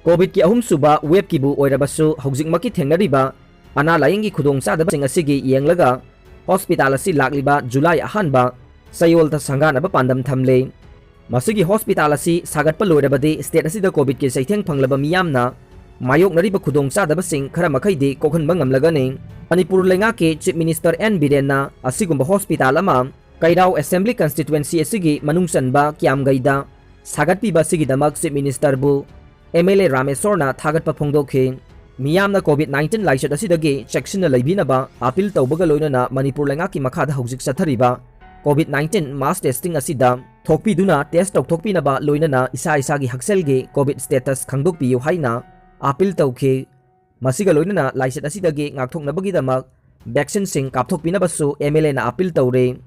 COVIDꯀꯤ ꯑꯍꯨꯝꯁꯨꯕ waveꯀꯤꯕꯨ ꯑꯣꯏꯔꯕꯁꯨ ꯍꯧꯖꯤꯛꯃꯛꯀꯤ ꯊꯦꯡꯅꯔꯤꯕ ꯑꯅꯥ ꯂꯥꯌꯦꯡꯒꯤ ꯈꯨꯗꯣꯡꯆꯥꯗꯕꯁꯤꯡ ꯑꯁꯤꯒꯤ ꯌꯦꯡꯂꯒ ꯍꯣꯁꯄꯤꯇꯥꯜ ꯑꯁꯤ ꯂꯥꯛꯂꯤꯕ ꯖꯨꯂꯥꯏ ꯑꯍꯥꯟꯕ ꯆꯌꯣꯜꯗ ꯁꯪꯒꯥꯅꯕ ꯄꯥꯟꯗꯝ ꯊꯝꯂꯤ꯫ ꯃꯁꯤꯒꯤ ꯍꯣꯁꯄꯤꯇꯥꯜ ꯑꯁꯤ ꯁꯥꯒꯠꯄ ꯂꯣꯏꯔꯕꯗꯤ state ꯑꯁꯤꯗ COVIDꯀꯤ ꯆꯩꯊꯦꯡ ꯐꯪꯂꯕ ꯃꯤꯌꯥꯝꯅ ꯃꯥꯌꯣꯛꯅꯔꯤꯕ ꯈꯨꯗꯣꯡꯆꯥꯗꯕꯁꯤꯡ ꯈꯔ ꯃꯈꯩꯗꯤ ꯀꯣꯛꯍꯟꯕ ꯉꯝꯂꯒꯅꯤ꯫ ꯃꯅꯤꯄꯨꯔ ꯂꯩꯉꯥꯛꯀꯤ Chief Minister N ꯕꯤꯔꯦꯟꯅ ꯑꯁꯤꯒꯨꯝꯕ ꯍꯣꯁꯄꯤꯇꯥꯜ ꯑꯃ ꯀꯩꯔꯥꯎ Assembly Constituency ꯑꯁꯤꯒꯤ ꯃꯅꯨꯡ ꯆꯟꯕ ꯀꯤꯌꯥꯝꯒꯩꯗ ꯁꯥꯒꯠꯄꯤꯕ ꯑꯁꯤꯒꯤꯗꯃꯛ Chief Ministerꯕꯨ MLA ꯔꯥꯃꯦꯁꯣꯔꯅ ꯊꯥꯒꯠꯄ ꯐꯣꯡꯗꯣꯛꯈꯤ꯫ ꯃꯤꯌꯥꯝꯅ COVID nineteen ꯂꯥꯏꯆꯠ ꯑꯁꯤꯗꯒꯤ ꯆꯦꯛꯁꯤꯟꯅ ꯂꯩꯕꯤꯅꯕ appeal ꯇꯧꯕꯒ ꯂꯣꯏꯅꯅ ꯃꯅꯤꯄꯨꯔ ꯂꯩꯉꯥꯛꯀꯤ ꯃꯈꯥꯗ ꯍꯧꯖꯤꯛ ꯆꯠꯊꯔꯤꯕ COVID nineteen mass testing ꯑꯁꯤꯗ ꯊꯣꯛꯄꯤꯗꯨꯅ test ꯇꯧꯊꯣꯛꯄꯤꯅꯕ ꯂꯣꯏꯅꯅ ꯏꯁꯥ ꯏꯁꯥꯒꯤ ꯍꯛꯁꯦꯜꯒꯤ COVID status ꯈꯪꯗꯣꯛꯄꯤꯌꯨ ꯍꯥꯏꯅ appeal ꯇꯧꯈꯤ꯫ ꯃꯁꯤꯒ ꯂꯣꯏꯅꯅ ꯂꯥꯏꯆꯠ ꯑꯁꯤꯗꯒꯤ ꯉꯥꯛꯊꯣꯛꯅꯕꯒꯤꯗꯃꯛ vaccineꯁꯤꯡ ꯀꯥꯞꯊꯣꯛꯄꯤꯅꯕꯁꯨ MLAꯅ appeal ꯇꯧꯔꯤ꯫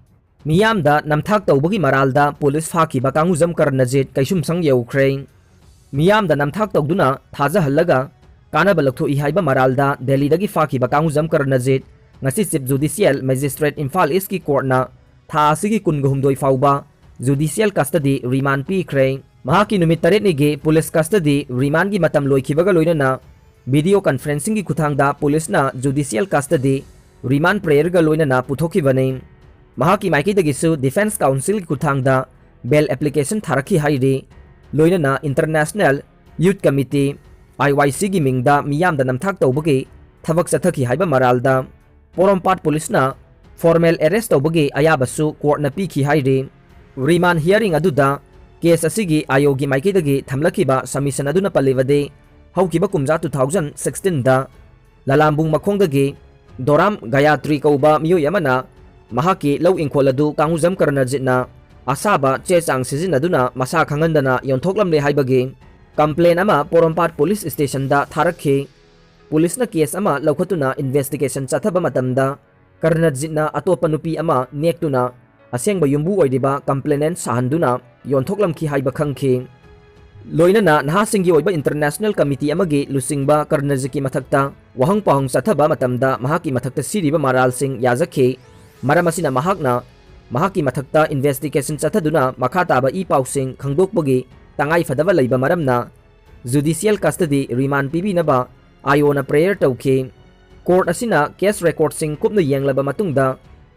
ꯃꯤꯌꯥꯝꯗ ꯅꯝꯊꯥꯛ ꯇꯧꯕꯒꯤ ꯃꯔꯥꯜꯗ ꯄꯨꯂꯤꯁ ꯐꯥꯈꯤꯕ ꯀꯥꯡꯉꯨꯖꯝ ꯀꯔꯅꯖꯤꯠ ꯀꯩꯁꯨꯝꯁꯪ ꯌꯧꯈ꯭ꯔꯦ꯫ ꯃꯤꯌꯥꯝꯗ ꯅꯝꯊꯥꯛ ꯇꯧꯗꯨꯅ ꯊꯥꯖꯍꯜꯂꯒ ꯀꯥꯟꯅꯕ ꯂꯧꯊꯣꯛꯏ ꯍꯥꯏꯕ ꯃꯔꯥꯜꯗ ꯗꯦꯜꯂꯤꯗꯒꯤ ꯐꯥꯈꯤꯕ ꯀꯥꯡꯖꯝ ꯀꯔꯅꯖꯤꯠ ꯉꯁꯤ Chief Judicial Magistrate ꯏꯝꯐꯥꯜ ꯏꯁꯀꯤ ꯀꯣꯔꯠꯅ ꯊꯥ ꯑꯁꯤꯒꯤ ꯀꯨꯟꯒ ꯍꯨꯝꯗꯣꯏ ꯐꯥꯎꯕ judicial custody remand ꯄꯤꯈ꯭ꯔꯦ꯫ ꯃꯍꯥꯛꯀꯤ ꯅꯨꯃꯤꯠ ꯇꯔꯦꯠꯅꯤꯒꯤ police custody remandꯒꯤ ꯃꯇꯝ ꯂꯣꯏꯈꯤꯕꯒ ꯂꯣꯏꯅꯅ video conferencingꯒꯤ ꯈꯨꯠꯊꯥꯡꯗ policeꯅ judicial custody remand prayerꯒ ꯂꯣꯏꯅꯅ ꯄꯨꯊꯣꯛꯈꯤꯕꯅꯤ꯫ ꯃꯍꯥꯛꯀꯤ ꯃꯥꯏꯀꯩꯗꯒꯤꯁꯨ defence counselꯒꯤ ꯈꯨꯠꯊꯥꯡꯗ bail application ꯊꯥꯔꯛꯈꯤ ꯍꯥꯏꯔꯤ꯫ ꯂꯣꯏꯅꯅ International Youth Committee, I Y Cꯒꯤ ꯃꯤꯡꯗ ꯃꯤꯌꯥꯝꯗ ꯅꯝꯊꯥꯛ ꯇꯧꯕꯒꯤ ꯊꯕꯛ ꯆꯠꯊꯈꯤ ꯍꯥꯏꯕ ꯃꯔꯥꯜꯗ ꯄꯣꯔꯣꯝꯄꯥꯠ policeꯅ formal arrest ꯇꯧꯕꯒꯤ ꯑꯌꯥꯕꯁꯨ courtꯅ ꯄꯤꯈꯤ ꯍꯥꯏꯔꯤ꯫ Remand hearing ꯑꯗꯨꯗ case ꯑꯁꯤꯒꯤ ꯑꯥꯏꯑꯣꯒꯤ ꯃꯥꯏꯀꯩꯗꯒꯤ ꯊꯝꯂꯛꯈꯤꯕ submission ꯑꯗꯨꯅ ꯄꯜꯂꯤꯕꯗꯤ, ꯍꯧꯈꯤꯕ ꯀꯨꯝꯖꯥ two thousand sixteenꯗ ꯂꯂꯥꯝꯕꯨꯡ ꯃꯈꯣꯡꯗꯒꯤ ꯗꯣꯔꯥꯝ ꯒꯌꯥꯇ꯭ꯔꯤ ꯀꯧꯕ ꯃꯤꯑꯣꯏ ꯑꯃꯅ ꯃꯍꯥꯛꯀꯤ ꯂꯧ ꯏꯪꯈꯣꯜ ꯑꯗꯨ ꯀꯥꯡꯉꯨꯖꯝ ꯀꯔꯅꯖꯤꯠꯅ ꯑꯁꯥꯕ ꯆꯦ ꯆꯥꯡ ꯁꯤꯖꯤꯟꯅꯗꯨꯅ ꯃꯁꯥ ꯈꯪꯍꯟꯗꯅ ꯌꯣꯟꯊꯣꯛꯂꯝꯂꯦ ꯍꯥꯏꯕꯒꯤ complaint ꯑꯃ ꯄꯣꯔꯣꯝꯄꯥꯠ police stationꯗ ꯊꯥꯔꯛꯈꯤ꯫ Policeꯅ case ꯑꯃ ꯂꯧꯈꯠꯇꯨꯅ investigation ꯆꯠꯊꯕ ꯃꯇꯝꯗ ꯀꯔꯅꯖꯤꯠꯅ ꯑꯇꯣꯞꯄ ꯅꯨꯄꯤ ꯑꯃ ꯅꯦꯛꯇꯨꯅ ꯑꯁꯦꯡꯕ ꯌꯨꯝꯕꯨ ꯑꯣꯏꯔꯤꯕ complainant ꯁꯥꯍꯟꯗꯨꯅ ꯌꯣꯟꯊꯣꯛꯂꯝꯈꯤ ꯍꯥꯏꯕ ꯈꯪꯈꯤ꯫ ꯂꯣꯏꯅꯅ ꯅꯍꯥꯁꯤꯡꯒꯤ ꯑꯣꯏꯕ international committee ꯑꯃꯒꯤ ꯂꯨꯆꯤꯡꯕ ꯀꯔꯅꯖꯤꯠꯀꯤ ꯃꯊꯛꯇ ꯋꯥꯍꯪ ꯄꯥꯎꯍꯪ ꯆꯠꯊꯕ ꯃꯇꯝꯗ ꯃꯍꯥꯛꯀꯤ ꯃꯊꯛꯇ ꯁꯤꯔꯤꯕ ꯃꯔꯥꯜꯁꯤꯡ ꯌꯥꯖꯈꯤ꯫ ꯃꯔꯝ ꯑꯁꯤꯅ ꯃꯍꯥꯛꯅ ꯃꯍꯥꯛꯀꯤ ꯃꯊꯛꯇ investigation ꯆꯠꯊꯗꯨꯅ ꯃꯈꯥ ꯇꯥꯕ ꯏ ꯄꯥꯎꯁꯤꯡ ꯈꯪꯗꯣꯛꯄꯒꯤ ꯇꯉꯥꯏ ꯐꯗꯕ ꯂꯩꯕ ꯃꯔꯝꯅ judicial custody remand ꯄꯤꯕꯤꯅꯕ ꯑꯥꯏꯑꯣꯅ prayer ꯇꯧꯈꯤ꯫ Court ꯑꯁꯤꯅ case recordꯁꯤꯡ ꯀꯨꯞꯅ ꯌꯦꯡꯂꯕ ꯃꯇꯨꯡꯗ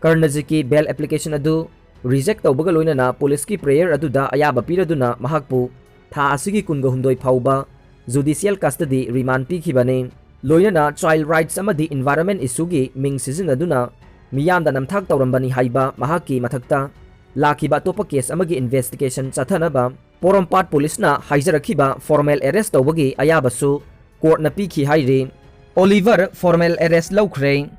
ꯀꯔꯅꯖꯤꯠꯀꯤ bail application ꯑꯗꯨ reject ꯇꯧꯕꯒ ꯂꯣꯏꯅꯅ policeꯀꯤ prayer ꯑꯗꯨꯗ ꯑꯌꯥꯕ ꯄꯤꯔꯗꯨꯅ ꯃꯍꯥꯛꯄꯨ ꯊꯥ ꯑꯁꯤꯒꯤ ꯀꯨꯟꯒ ꯍꯨꯝꯗꯣꯏ ꯐꯥꯎꯕ judicial custody remand ꯄꯤꯈꯤꯕꯅꯤ꯫ ꯂꯣꯏꯅꯅ child rights ꯑꯃꯗꯤ environment issueꯒꯤ ꯃꯤꯡ ꯁꯤꯖꯤꯟꯅꯗꯨꯅ ꯃꯤꯌꯥꯝꯗ ꯅꯝꯊꯥꯛ ꯇꯧꯔꯝꯕꯅꯤ ꯍꯥꯏꯕ ꯃꯍꯥꯛꯀꯤ ꯃꯊꯛꯇ ꯂꯥꯛꯈꯤꯕ ꯑꯇꯣꯞꯄ case ꯑꯃꯒꯤ investigation ꯆꯠꯊꯅꯕ ꯄꯣꯔꯣꯝꯄꯥꯠ policeꯅ ꯍꯥꯏꯖꯔꯛꯈꯤꯕ formal arrest ꯇꯧꯕꯒꯤ ꯑꯌꯥꯕꯁꯨ courtꯅ ꯄꯤꯈꯤ ꯍꯥꯏꯔꯤ꯫ Oliver formal arrest ꯂꯧꯈ꯭ꯔꯦ꯫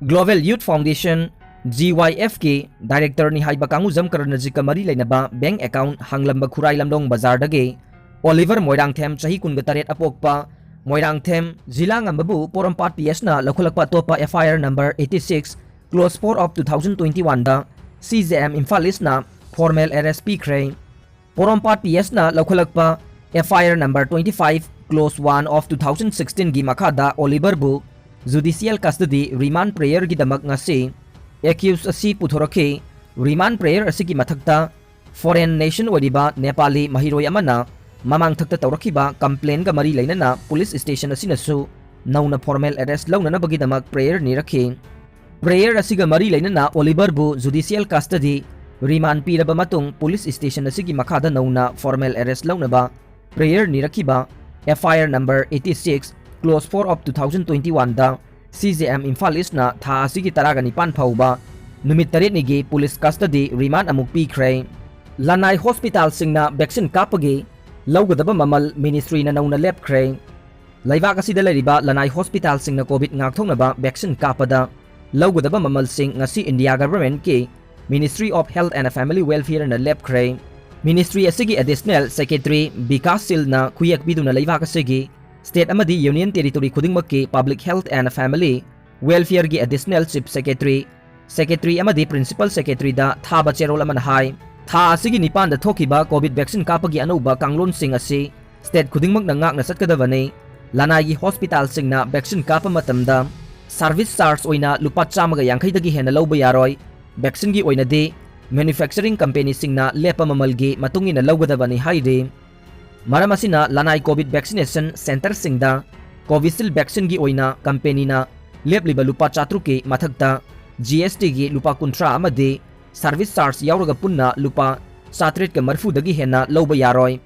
Global Youth Foundation, G Y Fꯀꯤ directorꯅꯤ ꯍꯥꯏꯕ ꯀꯥꯡꯉꯨꯖꯝ ꯀꯔꯅꯖꯤꯠꯀ ꯃꯔꯤ ꯂꯩꯅꯕ bank account ꯍꯥꯡꯂꯝꯕ ꯈꯨꯔꯥꯏ ꯂꯝꯂꯣꯡ ꯕꯖꯥꯔꯗꯒꯤ Oliver ꯃꯣꯏꯔꯥꯡꯊꯦꯝ, ꯆꯍꯤ ꯀꯨꯟꯒ ꯇꯔꯦꯠ ꯑꯄꯣꯛꯄ, ꯃꯣꯏꯔꯥꯡꯊꯦꯝ, ꯖꯤꯂꯥ ꯉꯝꯕꯕꯨ ꯄꯣꯔꯣꯝꯄꯥꯠ P Sꯅ ꯂꯧꯈꯠꯂꯛꯄ ꯑꯇꯣꯞꯄ F I R number eighty six, close four of two thousand twenty oneꯗ C J M Imphal Eastꯅ formal arrest ꯄꯤꯈ꯭ꯔꯦ꯫ ꯄꯣꯔꯣꯝꯄꯥꯠ P Sꯅ ꯂꯧꯈꯠꯂꯛꯄ F I R number twenty five, clause one of two thousand sixteen ꯒꯤ ꯃꯈꯥꯗ Oliver ꯕꯨ judicial custody remand prayer ꯒꯤꯗꯃꯛ ꯉꯁꯤ accused ꯑꯁꯤ ꯄꯨꯊꯣꯔꯛꯈꯤ꯫ Remand prayer ꯑꯁꯤꯒꯤ ꯃꯊꯛꯇ foreign nation ꯑꯣꯏꯔꯤꯕ ꯅꯦꯄꯥꯂꯤ ꯃꯍꯩꯔꯣꯏ ꯑꯃꯅ ꯃꯃꯥꯡꯊꯛꯇ ꯇꯧꯔꯛꯈꯤꯕ complaint ꯒ ꯃꯔꯤ ꯂꯩꯅꯅ police station ꯑꯁꯤꯅꯁꯨ ꯅꯧꯅ formal arrest ꯂꯧꯅꯅꯕꯒꯤꯗꯃꯛ prayer ꯅꯤꯔꯛꯈꯤ꯫ Prayer ꯑꯁꯤꯒ ꯃꯔꯤ ꯂꯩꯅꯅ Oliver ꯕꯨ judicial custody remand ꯄꯤꯔꯕ ꯃꯇꯨꯡ police station ꯑꯁꯤꯒꯤ ꯃꯈꯥꯗ ꯅꯧꯅ formal arrest ꯂꯧꯅꯕ prayer ꯅꯤꯔꯛꯈꯤꯕ F I R number eighty six, clause four of two thousand twenty-one the C J M Imphal East ꯅ ꯊꯥ ꯑꯁꯤꯒꯤ ꯇꯔꯥꯒ ꯅꯤꯄꯥꯟ ꯐꯥꯎꯕ ꯅꯨꯃꯤꯠ ꯇꯔꯦꯠꯅꯤꯒꯤ police custody remand ꯑꯃꯨꯛ ꯄꯤꯈ꯭ꯔꯦ꯫ ꯂꯅꯥꯏ hospital ꯁꯤꯡꯅ vaccine ꯀꯥꯞꯄꯒꯤ ꯂꯧꯒꯗꯕ ꯃꯃꯜ ministry ꯅ ꯅꯧꯅ ꯂꯦꯞꯈ꯭ꯔꯦ꯫ ꯂꯩꯕꯥꯛ ꯑꯁꯤꯗ ꯂꯩꯔꯤꯕ ꯂꯅꯥꯏ hospital ꯁꯤꯡꯅ COVID ꯉꯥꯛꯊꯣꯛꯅꯕ vaccine ꯀꯥꯞꯄꯗ ꯂꯧꯒꯗꯕ ꯃꯃꯜꯁꯤꯡ ꯉꯁꯤ India government ꯀꯤ Ministry of Health and Family Welfare ꯅ ꯂꯦꯞꯈ꯭ꯔꯦ꯫ Ministry ꯑꯁꯤꯒꯤ additional secretary ꯕꯤꯀꯥꯁ ꯁꯤꯜꯅ ꯈꯨꯌꯦꯛ ꯄꯤꯗꯨꯅ ꯂꯩꯕꯥꯛ ꯑꯁꯤꯒꯤ state ꯑꯃꯗꯤ union territory ꯈꯨꯗꯤꯡꯃꯛꯀꯤ public health and family welfare ꯒꯤ additional chief secretary, secretary ꯑꯃꯗꯤ principal secretary ꯗ ꯊꯥꯕ ꯆꯦꯔꯣꯜ ꯑꯃꯅ ꯍꯥꯏ, ꯊꯥ ꯑꯁꯤꯒꯤ ꯅꯤꯄꯥꯟꯗ ꯊꯣꯛꯈꯤꯕ COVID vaccine ꯀꯥꯞꯄꯒꯤ ꯑꯅꯧꯕ ꯀꯥꯡꯂꯣꯟꯁꯤꯡ ꯑꯁꯤ state ꯈꯨꯗꯤꯡꯃꯛꯅ ꯉꯥꯛꯅ ꯆꯠꯀꯗꯕꯅꯤ꯫ ꯂꯅꯥꯏꯒꯤ hospital ꯁꯤꯡꯅ vaccine ꯀꯥꯞꯄ ꯃꯇꯝꯗ service charge ꯑꯣꯏꯅ ꯂꯨꯄꯥ ꯆꯥꯝꯃꯒ ꯌꯥꯡꯈꯩꯗꯒꯤ ꯍꯦꯟꯅ ꯂꯧꯕ ꯌꯥꯔꯣꯏ꯫ Vaccine ꯒꯤ ꯑꯣꯏꯅꯗꯤ manufacturing company ꯁꯤꯡꯅ ꯂꯦꯞꯄ ꯃꯃꯜꯒꯤ ꯃꯇꯨꯡ ꯏꯟꯅ ꯂꯧꯒꯗꯕꯅꯤ ꯍꯥꯏꯔꯤ꯫ ꯃꯔꯝ ꯑꯁꯤꯅ ꯂꯅꯥꯏ COVID vaccination centre ꯁꯤꯡꯗ Covishield vaccine ꯒꯤ ꯑꯣꯏꯅ company ꯅ ꯂꯦꯞꯂꯤꯕ ꯂꯨꯄꯥ ꯆꯥꯇ꯭ꯔꯨꯛꯀꯤ ꯃꯊꯛꯇ G S T ꯒꯤ ꯂꯨꯄꯥ ꯀꯨꯟꯊ꯭ꯔꯥ ꯑꯃꯗꯤ service charge ꯌꯥꯎꯔꯒ ꯄꯨꯟꯅ ꯂꯨꯄꯥ ꯆꯥꯇ꯭ꯔꯦꯠꯀ ꯃꯔꯤꯐꯨꯗꯒꯤ ꯍꯦꯟꯅ ꯂꯧꯕ ꯌꯥꯔꯣꯏ꯫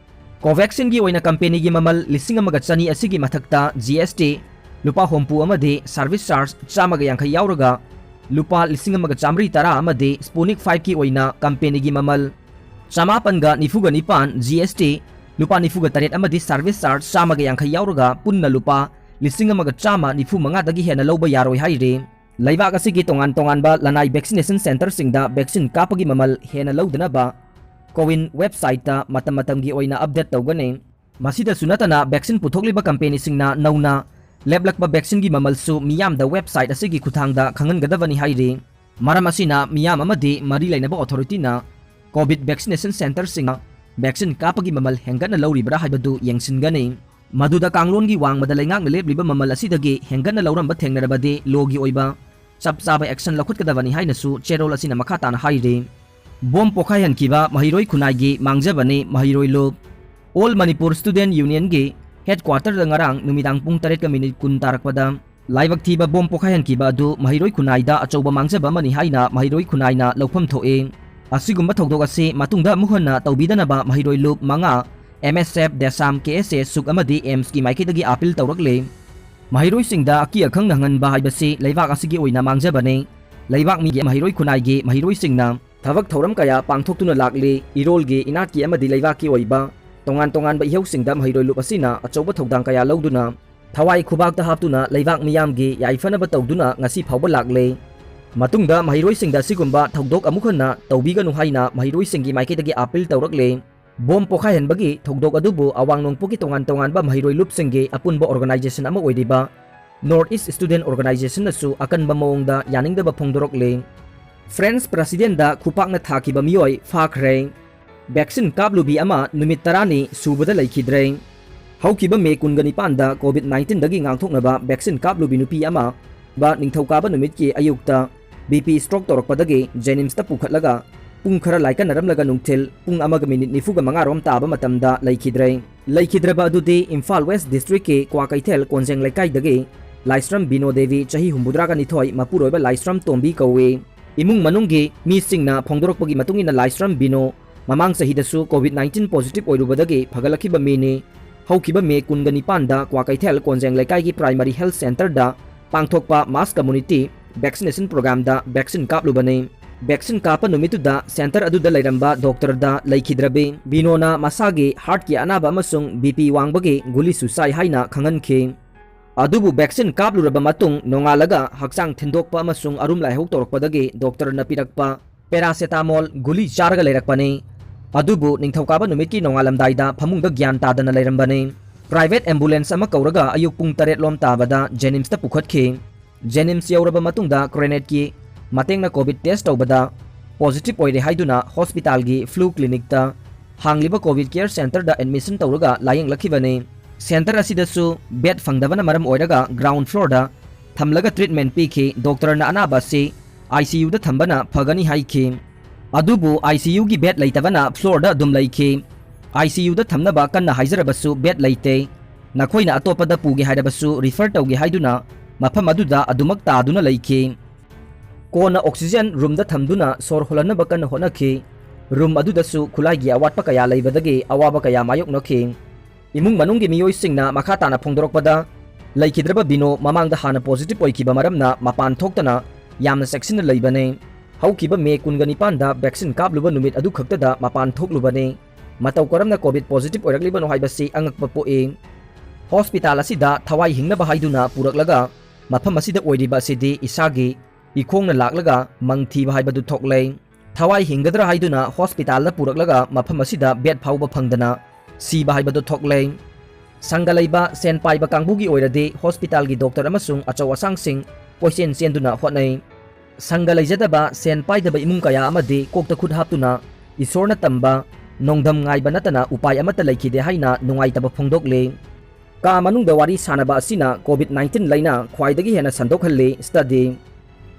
Covaxin ꯒꯤ ꯑꯣꯏꯅ company ꯒꯤ ꯃꯃꯜ ꯂꯤꯁꯤꯡ ꯑꯃꯒ ꯆꯅꯤ ꯑꯁꯤꯒꯤ ꯃꯊꯛꯇ G S T ꯂꯨꯄꯥ ꯍꯨꯝꯐꯨ ꯑꯃꯗꯤ service charge ꯆꯥꯝꯃꯒ ꯌꯥꯡꯈꯩ ꯌꯥꯎꯔꯒ ꯂꯨꯄꯥ ꯂꯤꯁꯤꯡ ꯑꯃꯒ ꯆꯥꯝꯃꯔꯤ ꯇꯔꯥ ꯑꯃꯗꯤ Sputnik five ꯀꯤ ꯑꯣꯏꯅ company ꯒꯤ ꯃꯃꯜ ꯆꯃꯥꯄꯟꯒ ꯅꯤꯐꯨꯒ ꯅꯤꯄꯥꯟ G S T ꯂꯨꯄꯥ ꯅꯤꯐꯨꯒ ꯇꯔꯦꯠ ꯑꯃꯗꯤ service charge ꯆꯥꯝꯃꯒ ꯌꯥꯡꯈꯩ ꯌꯥꯎꯔꯒ ꯄꯨꯟꯅ ꯂꯨꯄꯥ ꯂꯤꯁꯤꯡ ꯑꯃꯒ ꯆꯥꯝꯃ ꯅꯤꯐꯨ ꯃꯉꯥꯗꯒꯤ ꯍꯦꯟꯅ ꯂꯧꯕ ꯌꯥꯔꯣꯏ ꯍꯥꯏꯔꯤ꯫ ꯂꯩꯕꯥꯛ ꯑꯁꯤꯒꯤ ꯇꯣꯉꯥꯟ ꯇꯣꯉꯥꯟꯕ ꯂꯅꯥꯏ vaccination centre ꯁꯤꯡꯗ vaccine ꯀꯥꯞꯄꯒꯤ ꯃꯃꯜ ꯍꯦꯟꯅ ꯂꯧꯗꯅꯕ CoWIN website ꯇ ꯃꯇꯝ ꯃꯇꯝꯒꯤ ꯑꯣꯏꯅ update ꯇꯧꯒꯅꯤ꯫ ꯃꯁꯤꯗꯁꯨ ꯅꯠꯇꯅ vaccine ꯄꯨꯊꯣꯛꯂꯤꯕ company ꯁꯤꯡꯅ ꯅꯧꯅ ꯂꯦꯞꯂꯛꯄ vaccine ꯒꯤ ꯃꯃꯜꯁꯨ ꯃꯤꯌꯥꯝꯗ website ꯑꯁꯤꯒꯤ ꯈꯨꯠꯊꯥꯡꯗ ꯈꯪꯍꯟꯒꯗꯕꯅꯤ ꯍꯥꯏꯔꯤ꯫ ꯃꯔꯝ ꯑꯁꯤꯅ ꯃꯤꯌꯥꯝ ꯑꯃꯗꯤ ꯃꯔꯤ ꯂꯩꯅꯕ authority ꯅ COVID vaccination centre ꯁꯤꯡꯅ vaccine ꯀꯥꯞꯄꯒꯤ ꯃꯃꯜ ꯍꯦꯟꯒꯠꯅ ꯂꯧꯔꯤꯕ꯭ꯔꯥ ꯍꯥꯏꯕꯗꯨ ꯌꯦꯡꯁꯤꯟꯒꯅꯤ꯫ ꯃꯗꯨꯗ ꯀꯥꯡꯂꯣꯟꯒꯤ ꯋꯥꯡꯃꯗ ꯂꯩꯉꯥꯛꯅ ꯂꯦꯞꯂꯤꯕ ꯃꯃꯜ ꯑꯁꯤꯗꯒꯤ ꯍꯦꯟꯒꯠꯅ ꯂꯧꯔꯝꯕ ꯊꯦꯡꯅꯔꯕꯗꯤ ꯂꯣꯒꯤ ꯑꯣꯏꯕ ꯆꯞ ꯆꯥꯕ ꯑꯦꯛꯁꯟ ꯂꯧꯈꯠꯀꯗꯕꯅꯤ ꯍꯥꯏꯅꯁꯨ ꯆꯦꯔꯣꯜ ꯑꯁꯤꯅ ꯃꯈꯥ ꯇꯥꯅ ꯍꯥꯏꯔꯤ꯫ ꯕꯣꯝ ꯄꯣꯈꯥꯏꯍꯟꯈꯤꯕ ꯃꯍꯩꯔꯣꯏ ꯈꯨꯟꯅꯥꯏꯒꯤ ꯃꯥꯡꯖꯕꯅꯤ ꯃꯍꯩꯔꯣꯏ ꯂꯨꯞ꯫ ꯑꯣꯜ ꯃꯅꯤꯄꯨꯔ ꯁ꯭ꯇꯨꯗꯦꯟꯠ ꯌꯨꯅꯤꯌꯟꯒꯤ ꯍꯦꯗꯀ꯭ꯋꯥꯇꯔꯗ ꯉꯔꯥꯡ ꯅꯨꯃꯤꯗꯥꯡ ꯄꯨꯡ ꯇꯔꯦꯠꯀ ꯃꯤꯅꯤꯠ ꯀꯨꯟ ꯇꯥꯔꯛꯄꯗ ꯂꯥꯏꯕꯛ ꯊꯤꯕ ꯕꯣꯝ ꯄꯣꯈꯥꯏꯍꯟꯈꯤꯕ ꯑꯗꯨ ꯃꯍꯩꯔꯣꯏ ꯈꯨꯟꯅꯥꯏꯗ ꯑꯆꯧꯕ ꯃꯥꯡꯖꯕ ꯑꯃꯅꯤ ꯍꯥꯏꯅ ꯃꯍꯩꯔꯣꯏ ꯈꯨꯟꯅꯥꯏꯅ ꯂꯧꯐꯝ ꯊꯣꯛꯏ꯫ ꯑꯁꯤꯒꯨꯝꯕ ꯊꯧꯗꯣꯛ ꯑꯁꯤ ꯃꯇꯨꯡꯗ ꯑꯃꯨꯛ ꯍꯟꯅ ꯇꯧꯕꯤꯗꯅꯕ ꯃꯍꯩꯔꯣꯏ ꯂꯨꯞ ꯃꯉꯥ, ꯑꯦꯝ ꯑꯦꯁ ꯑꯦꯐ, ꯗꯦꯁꯥꯝ, ꯀꯦ ꯑꯦꯁ ꯑꯦ, ꯁꯨꯛ ꯑꯃꯗꯤ ꯑꯦꯝꯁꯀꯤ ꯃꯥꯏꯀꯩꯗꯒꯤ ꯑꯥꯄꯤꯜ ꯇꯧꯔꯛꯂꯤ꯫ ꯃꯍꯩꯔꯣꯏꯁꯤꯡꯗ ꯑꯀꯤ ꯑꯈꯪ ꯅꯪꯍꯟꯕ ꯍꯥꯏꯕꯁꯤ ꯂꯩꯕꯥꯛ ꯑꯁꯤꯒꯤ ꯑꯣꯏꯅ ꯃꯥꯡꯖꯕꯅꯤ꯫ ꯂꯩꯕꯥꯛ ꯃꯤꯒꯤ ꯃꯍꯩꯔꯣꯏ ꯈꯨꯟꯅꯥꯏꯒꯤ ꯃꯍꯩꯔꯣꯏꯁꯤꯡꯅ ꯊꯕꯛ ꯊꯧꯔꯝ ꯀꯌꯥ ꯄꯥꯡꯊꯣꯛꯇꯨꯅ ꯂꯥꯛꯂꯤ꯫ ꯏꯔꯣꯜꯒꯤ, ꯏꯅꯥꯠꯀꯤ ꯑꯃꯗꯤ ꯂꯩꯕꯥꯛꯀꯤ ꯑꯣꯏꯕ ꯇꯣꯉꯥꯟ ꯇꯣꯉꯥꯟꯕ ꯏꯍꯧꯁꯤꯡꯗ ꯃꯍꯩꯔꯣꯏ ꯂꯨꯞ ꯑꯁꯤꯅ ꯑꯆꯧꯕ ꯊꯧꯗꯥꯡ ꯀꯌꯥ ꯂꯧꯗꯨꯅ ꯊꯋꯥꯏ ꯈꯨꯕꯥꯛꯇ ꯍꯥꯞꯇꯨꯅ ꯂꯩꯕꯥꯛ ꯃꯤꯌꯥꯝꯒꯤ ꯌꯥꯏꯐꯅꯕ ꯇꯧꯗꯨꯅ ꯉꯁꯤ ꯐꯥꯎꯕ ꯂꯥꯛꯂꯦ꯫ ꯃꯇꯨꯡꯗ ꯃꯍꯩꯔꯣꯏꯁꯤꯡꯗ ꯑꯁꯤꯒꯨꯝꯕ ꯊꯧꯗꯣꯛ ꯑꯃꯨꯛ ꯍꯟꯅ ꯇꯧꯕꯤꯒꯅꯨ ꯍꯥꯏꯅ ꯃꯍꯩꯔꯣꯏꯁꯤꯡꯒꯤ ꯃꯥꯏꯀꯩꯗꯒꯤ ꯑꯥꯄꯤꯜ ꯇꯧꯔꯛꯂꯦ꯫ ꯕꯣꯝ ꯄꯣꯈꯥꯏꯍꯟꯕꯒꯤ ꯊꯧꯗꯣꯛ ꯑꯗꯨꯕꯨ ꯑꯋꯥꯡ ꯅꯣꯡꯄꯣꯛꯀꯤ ꯇꯣꯉꯥꯟ ꯇꯣꯉꯥꯟꯕ ꯃꯍꯩꯔꯣꯏ ꯂꯨꯞꯁꯤꯡꯒꯤ ꯑꯄꯨꯟꯕ ꯑꯣꯔꯒꯅꯥꯏꯖꯦꯁꯟ ꯑꯃ ꯑꯣꯏꯔꯤꯕ ꯅꯣꯔꯠ ꯏꯁ ꯁ꯭ꯇꯨꯗꯦꯟꯠ ꯑꯣꯔꯒꯅꯥꯏꯖꯦꯁꯟꯅꯁꯨ ꯑꯀꯟꯕ ꯃꯑꯣꯡꯗ ꯌꯥꯅꯤꯡꯗꯕ ꯐꯣꯡꯗꯣꯔꯛꯂꯦ꯫ ꯐ꯭ꯔꯦꯟꯁ ꯄ꯭ꯔꯁꯤꯗꯦꯟꯗ ꯈꯨꯄꯥꯛꯅ ꯊꯥꯈꯤꯕ ꯃꯤꯑꯣꯏ ꯐꯥꯈ꯭ꯔꯦ꯫ ꯚꯦꯛꯁꯤꯟ ꯀꯥꯞꯂꯨꯕꯤ ꯑꯃ ꯅꯨꯃꯤꯠ ꯇꯔꯥꯅꯤ ꯁꯨꯕꯗ ꯂꯩꯈꯤꯗ꯭ꯔꯦ꯫ ꯍꯧꯈꯤꯕ ꯃꯦ ꯀꯨꯟꯒ ꯅꯤꯄꯥꯟꯗ ꯀꯣꯚꯤꯗ ꯅꯥꯏꯟꯇꯤꯟꯗꯒꯤ ꯉꯥꯛꯊꯣꯛꯅꯕ ꯚꯦꯛꯁꯤꯟ ꯀꯥꯞꯂꯨꯕꯤ ꯅꯨꯄꯤ ꯑꯃ ꯕ ꯅꯤꯡꯊꯧꯀꯥꯕ ꯅꯨꯃꯤꯠꯀꯤ ꯑꯌꯨꯛꯇ ꯕꯤ ꯄꯤ ꯁ꯭ꯇ꯭ꯔꯣꯛ ꯇꯧꯔꯛꯄꯗꯒꯤ ꯖꯦꯅꯤꯝꯁꯇ ꯄꯨꯈꯠꯂꯒ ꯄꯨꯡ ꯈꯔ ꯂꯥꯏꯀꯠꯅꯔꯝꯂꯒ ꯅꯨꯡꯊꯤꯜ ꯄꯨꯡ ꯑꯃꯒ ꯃꯤꯅꯤꯠ ꯅꯤꯐꯨꯒ ꯃꯉꯥ ꯔꯣꯝ ꯇꯥꯕ ꯃꯇꯝꯗ ꯂꯩꯈꯤꯗ꯭ꯔꯦ꯫ ꯂꯩꯈꯤꯗ꯭ꯔꯕ ꯑꯗꯨꯗꯤ ꯏꯝꯐꯥꯜ ꯋꯦꯁ ꯗꯤꯁꯇ꯭ꯔꯤꯛꯀꯤ ꯀ꯭ꯋꯥꯀꯩꯊꯦꯜ ꯀꯣꯟꯖꯦꯡ ꯂꯩꯀꯥꯏꯗꯒꯤ ꯂꯥꯏꯁ꯭ꯔꯝ ꯕꯤꯅꯣ ꯗꯦꯕꯤ, ꯆꯍꯤ ꯍꯨꯝꯐꯨꯇꯔꯥꯒ ꯅꯤꯊꯣꯏ, ꯃꯄꯨꯔꯣꯏꯕ ꯂꯥꯏꯁ꯭ꯔꯝ ꯇꯣꯝꯕꯤ ꯀꯧꯏ꯫ ꯏꯃꯨꯡ ꯃꯅꯨꯡꯒꯤ ꯃꯤꯁꯤꯡꯅ ꯐꯣꯡꯗꯣꯔꯛꯄꯒꯤ ꯃꯇꯨꯡ ꯏꯟꯅ ꯂꯥꯏꯁ꯭ꯔꯝ ꯕꯤꯅꯣ ꯃꯃꯥꯡ ꯆꯍꯤꯗꯁꯨ ꯀꯣꯚꯤꯗ ꯅꯥꯏꯟꯇꯤꯟ ꯄꯣꯖꯤꯇꯤꯚ ꯑꯣꯏꯔꯨꯕꯗꯒꯤ ꯐꯒꯠꯂꯛꯈꯤꯕ ꯃꯤꯅꯤ꯫ ꯍꯧꯈꯤꯕ ꯃꯦ ꯀꯨꯟꯒ ꯅꯤꯄꯥꯟꯗ ꯀ꯭ꯋꯥꯀꯩꯊꯦꯜ ꯀꯣꯟꯖꯦꯡ ꯂꯩꯀꯥꯏꯒꯤ ꯄ꯭ꯔꯥꯏꯃꯔꯤ ꯍꯦꯜꯊ ꯁꯦꯟꯇꯔꯗ ꯄꯥꯡꯊꯣꯛꯄ ꯃꯥꯁ ꯀꯝꯃ꯭ꯌꯨꯅꯤꯇꯤ ꯚꯦꯛꯁꯤꯅꯦꯁꯟ ꯄ꯭ꯔꯣꯒ꯭ꯔꯥꯝꯗ ꯚꯦꯛꯁꯤꯟ ꯀꯥꯞꯂꯨꯕꯅꯤ꯫ ꯚꯦꯛꯁꯤꯟ ꯀꯥꯞꯄ ꯅꯨꯃꯤꯠꯇꯨꯗ ꯁꯦꯟꯇꯔ ꯑꯗꯨꯗ ꯂꯩꯔꯝꯕ ꯗꯣꯛꯇꯔꯗ ꯂꯩꯈꯤꯗ꯭ꯔꯕꯤ ꯕꯤꯅꯣꯅ ꯃꯁꯥꯒꯤ ꯍꯥꯔꯠꯀꯤ ꯑꯅꯥꯕ ꯑꯃꯁꯨꯡ ꯕꯤ ꯄꯤ ꯋꯥꯡꯕꯒꯤ ꯒꯨꯂꯤꯁꯨ ꯆꯥꯏ ꯍꯥꯏꯅ ꯈꯪꯍꯟꯈꯤ꯫ ꯑꯗꯨꯕꯨ ꯚꯦꯛꯁꯤꯟ ꯀꯥꯞꯂꯨꯔꯕ ꯃꯇꯨꯡ ꯅꯣꯡꯉꯥꯜꯂꯒ ꯍꯛꯆꯥꯡ ꯊꯤꯟꯗꯣꯛꯄ ꯑꯃꯁꯨꯡ ꯑꯔꯨꯝ ꯂꯥꯏꯍꯧ ꯇꯧꯔꯛꯄꯗꯒꯤ ꯗꯣꯛꯇꯔꯅ ꯄꯤꯔꯛꯄ ꯄꯦꯔꯥꯁꯦꯇꯥꯃꯣꯜ ꯒꯨꯂꯤ ꯆꯥꯔꯒ ꯂꯩꯔꯛꯄꯅꯤ꯫ ꯑꯗꯨꯕꯨ ꯅꯤꯡꯊꯧꯀꯥꯕ ꯅꯨꯃꯤꯠꯀꯤ ꯅꯣꯡꯉꯥꯜꯂꯝꯗꯥꯏꯗ ꯐꯃꯨꯡꯗ ꯒ꯭ꯌꯥꯟ ꯇꯥꯗꯅ ꯂꯩꯔꯝꯕꯅꯤ꯫ ꯄ꯭ꯔꯥꯏꯚꯦꯠ ꯑꯦꯝꯕꯨꯂꯦꯟꯁ ꯑꯃ ꯀꯧꯔꯒ ꯑꯌꯨꯛ ꯄꯨꯡ ꯇꯔꯦꯠ ꯂꯣꯝ ꯇꯥꯕꯗ ꯖꯦꯅꯤꯝꯁꯇ ꯄꯨꯈꯠꯈꯤ꯫ ꯖꯦꯅꯤꯝꯁ ꯌꯧꯔꯕ ꯃꯇꯨꯡꯗ ꯀ꯭ꯔꯦꯅꯦꯠꯀꯤ ꯃꯇꯦꯡꯅ ꯀꯣꯚꯤꯗ ꯇꯦꯁ ꯇꯧꯕꯗ ꯄꯣꯖꯤꯇꯤꯚ ꯑꯣꯏꯔꯦ ꯍꯥꯏꯗꯨꯅ ꯍꯣꯁꯄꯤꯇꯥꯜꯒꯤ ꯐ꯭ꯂꯨ ꯀ꯭ꯂꯤꯅꯤꯛꯇ ꯍꯥꯡꯂꯤꯕ ꯀꯣꯚꯤꯗ ꯀꯦꯌꯔ ꯁꯦꯟꯇꯔꯗ ꯑꯦꯗꯃꯤꯁꯟ ꯇꯧꯔꯒ ꯂꯥꯌꯦꯡꯂꯛꯈꯤꯕꯅꯤ꯫ Center ꯑꯁꯤꯗꯁꯨ bed ꯐꯪꯗꯕꯅ ꯃꯔꯝ ꯑꯣꯏꯔꯒ ground floorꯗ ꯊꯝꯂꯒ treatment ꯄꯤꯈꯤ꯫ Doctorꯅ ꯑꯅꯥꯕ ꯑꯁꯤ ICUꯗ ꯊꯝꯕꯅ ꯐꯒꯅꯤ ꯍꯥꯏꯈꯤ꯫ ꯑꯗꯨꯕꯨ ICUꯒꯤ bed ꯂꯩꯇꯕꯅ floorꯗ ꯑꯗꯨꯝ ꯂꯩꯈꯤ꯫ ICUꯗ ꯊꯝꯅꯕ ꯀꯟꯅ ꯍꯥꯏꯖꯔꯕꯁꯨ bed ꯂꯩꯇꯦ꯫ ꯅꯈꯣꯏꯅ ꯑꯇꯣꯞꯄꯗ ꯄꯨꯒꯦ ꯍꯥꯏꯔꯕꯁꯨ refer ꯇꯧꯒꯦ ꯍꯥꯏꯗꯨꯅ ꯃꯐꯝ ꯑꯗꯨꯗ ꯑꯗꯨꯃꯛ ꯇꯥꯗꯨꯅ ꯂꯩꯈꯤ꯫ ꯀꯣꯟꯅ oxygen roomꯗ ꯊꯝꯗꯨꯅ ꯁꯣꯔ ꯍꯣꯜꯍꯟꯅꯕ ꯀꯟꯅ ꯍꯣꯠꯅꯈꯤ꯫ Room ꯑꯗꯨꯗꯁꯨ ꯈꯨꯠꯂꯥꯏꯒꯤ ꯑꯋꯥꯠꯄ ꯀꯌꯥ ꯂꯩꯕꯗꯒꯤ ꯑꯋꯥꯕ ꯀꯌꯥ ꯃꯥꯌꯣꯛꯅꯈꯤ꯫ ꯏꯃꯨꯡ ꯃꯅꯨꯡꯒꯤ ꯃꯤꯑꯣꯏꯁꯤꯡꯅ ꯃꯈꯥ ꯇꯥꯅ ꯐꯣꯡꯗꯣꯔꯛꯄꯗ, ꯂꯩꯈꯤꯗ꯭ꯔꯕ ꯕꯤꯅꯣ ꯃꯃꯥꯡꯗ ꯍꯥꯟꯅ positive ꯑꯣꯏꯈꯤꯕ ꯃꯔꯝꯅ ꯃꯄꯥꯟ ꯊꯣꯛꯇꯅ ꯌꯥꯝꯅ ꯆꯦꯛꯁꯤꯟꯅ ꯂꯩꯕꯅꯤ꯫ ꯍꯧꯈꯤꯕ ꯃꯦ ꯀꯨꯟꯒ ꯅꯤꯄꯥꯟꯗ vaccine ꯀꯥꯞꯂꯨꯕ ꯅꯨꯃꯤꯠ ꯑꯗꯨꯈꯛꯇꯗ ꯃꯄꯥꯟ ꯊꯣꯛꯂꯨꯕꯅꯤ꯫ ꯃꯇꯧ ꯀꯔꯝꯅ COVID positive ꯑꯣꯏꯔꯛꯂꯤꯕꯅꯣ ꯍꯥꯏꯕꯁꯤ ꯑꯉꯛꯄ ꯄꯣꯛꯏ꯫ Hospital ꯑꯁꯤꯗ ꯊꯋꯥꯏ ꯍꯤꯡꯅꯕ ꯍꯥꯏꯗꯨꯅ ꯄꯨꯔꯛꯂꯒ ꯃꯐꯝ ꯑꯁꯤꯗ ꯑꯣꯏꯔꯤꯕ ꯑꯁꯤꯗꯤ ꯏꯁꯥꯒꯤ ꯏꯈꯣꯡꯅ ꯂꯥꯛꯂꯒ ꯃꯪ ꯊꯤꯕ ꯍꯥꯏꯕꯗꯨ ꯊꯣꯛꯂꯦ꯫ ꯊꯋꯥꯏ ꯍꯤꯡꯒꯗ꯭ꯔꯥ ꯍꯥꯏꯗꯨꯅ hospitalꯗ ꯄꯨꯔꯛꯂꯒ ꯃꯐꯝ ꯑꯁꯤꯗ bed ꯐꯥꯎꯕ ꯐꯪꯗꯅ ꯁꯤꯕ ꯍꯥꯏꯕꯗꯨ ꯊꯣꯛꯂꯦ꯫ ꯁꯪꯒ ꯂꯩꯕ ꯁꯦꯟ ꯄꯥꯏꯕ ꯀꯥꯡꯕꯨꯒꯤ ꯑꯣꯏꯔꯗꯤ hospitalꯒꯤ doctor ꯑꯃꯁꯨꯡ ꯑꯆꯧ ꯑꯁꯥꯡꯁꯤꯡ ꯀꯣꯏꯆꯦꯟ ꯆꯦꯟꯗꯨꯅ ꯍꯣꯠꯅꯩ꯫ ꯁꯪꯒ ꯂꯩꯖꯗꯕ ꯁꯦꯟ ꯄꯥꯏꯗꯕ ꯏꯃꯨꯡ ꯀꯌꯥ ꯑꯃꯗꯤ ꯀꯣꯛꯇ ꯈꯨꯠ ꯍꯥꯞꯇꯨꯅ ꯏꯁꯣꯔꯅ ꯇꯝꯕ ꯅꯣꯡꯗꯝ ꯉꯥꯏꯕ ꯅꯠꯇꯅ ꯎꯄꯥꯏ ꯑꯃꯠꯇ ꯂꯩꯈꯤꯗꯦ ꯍꯥꯏꯅ ꯅꯨꯡꯉꯥꯏꯇꯕ ꯐꯣꯡꯗꯣꯛꯂꯤ꯫ ꯀꯥ ꯃꯅꯨꯡꯗ ꯋꯥꯔꯤ ꯁꯥꯅꯕ ꯑꯁꯤꯅ COVID nineteen ꯂꯥꯏꯅꯥ ꯈ꯭ꯋꯥꯏꯗꯒꯤ ꯍꯦꯟꯅ ꯁꯟꯗꯣꯛꯍꯜꯂꯤ꯫ Study꯫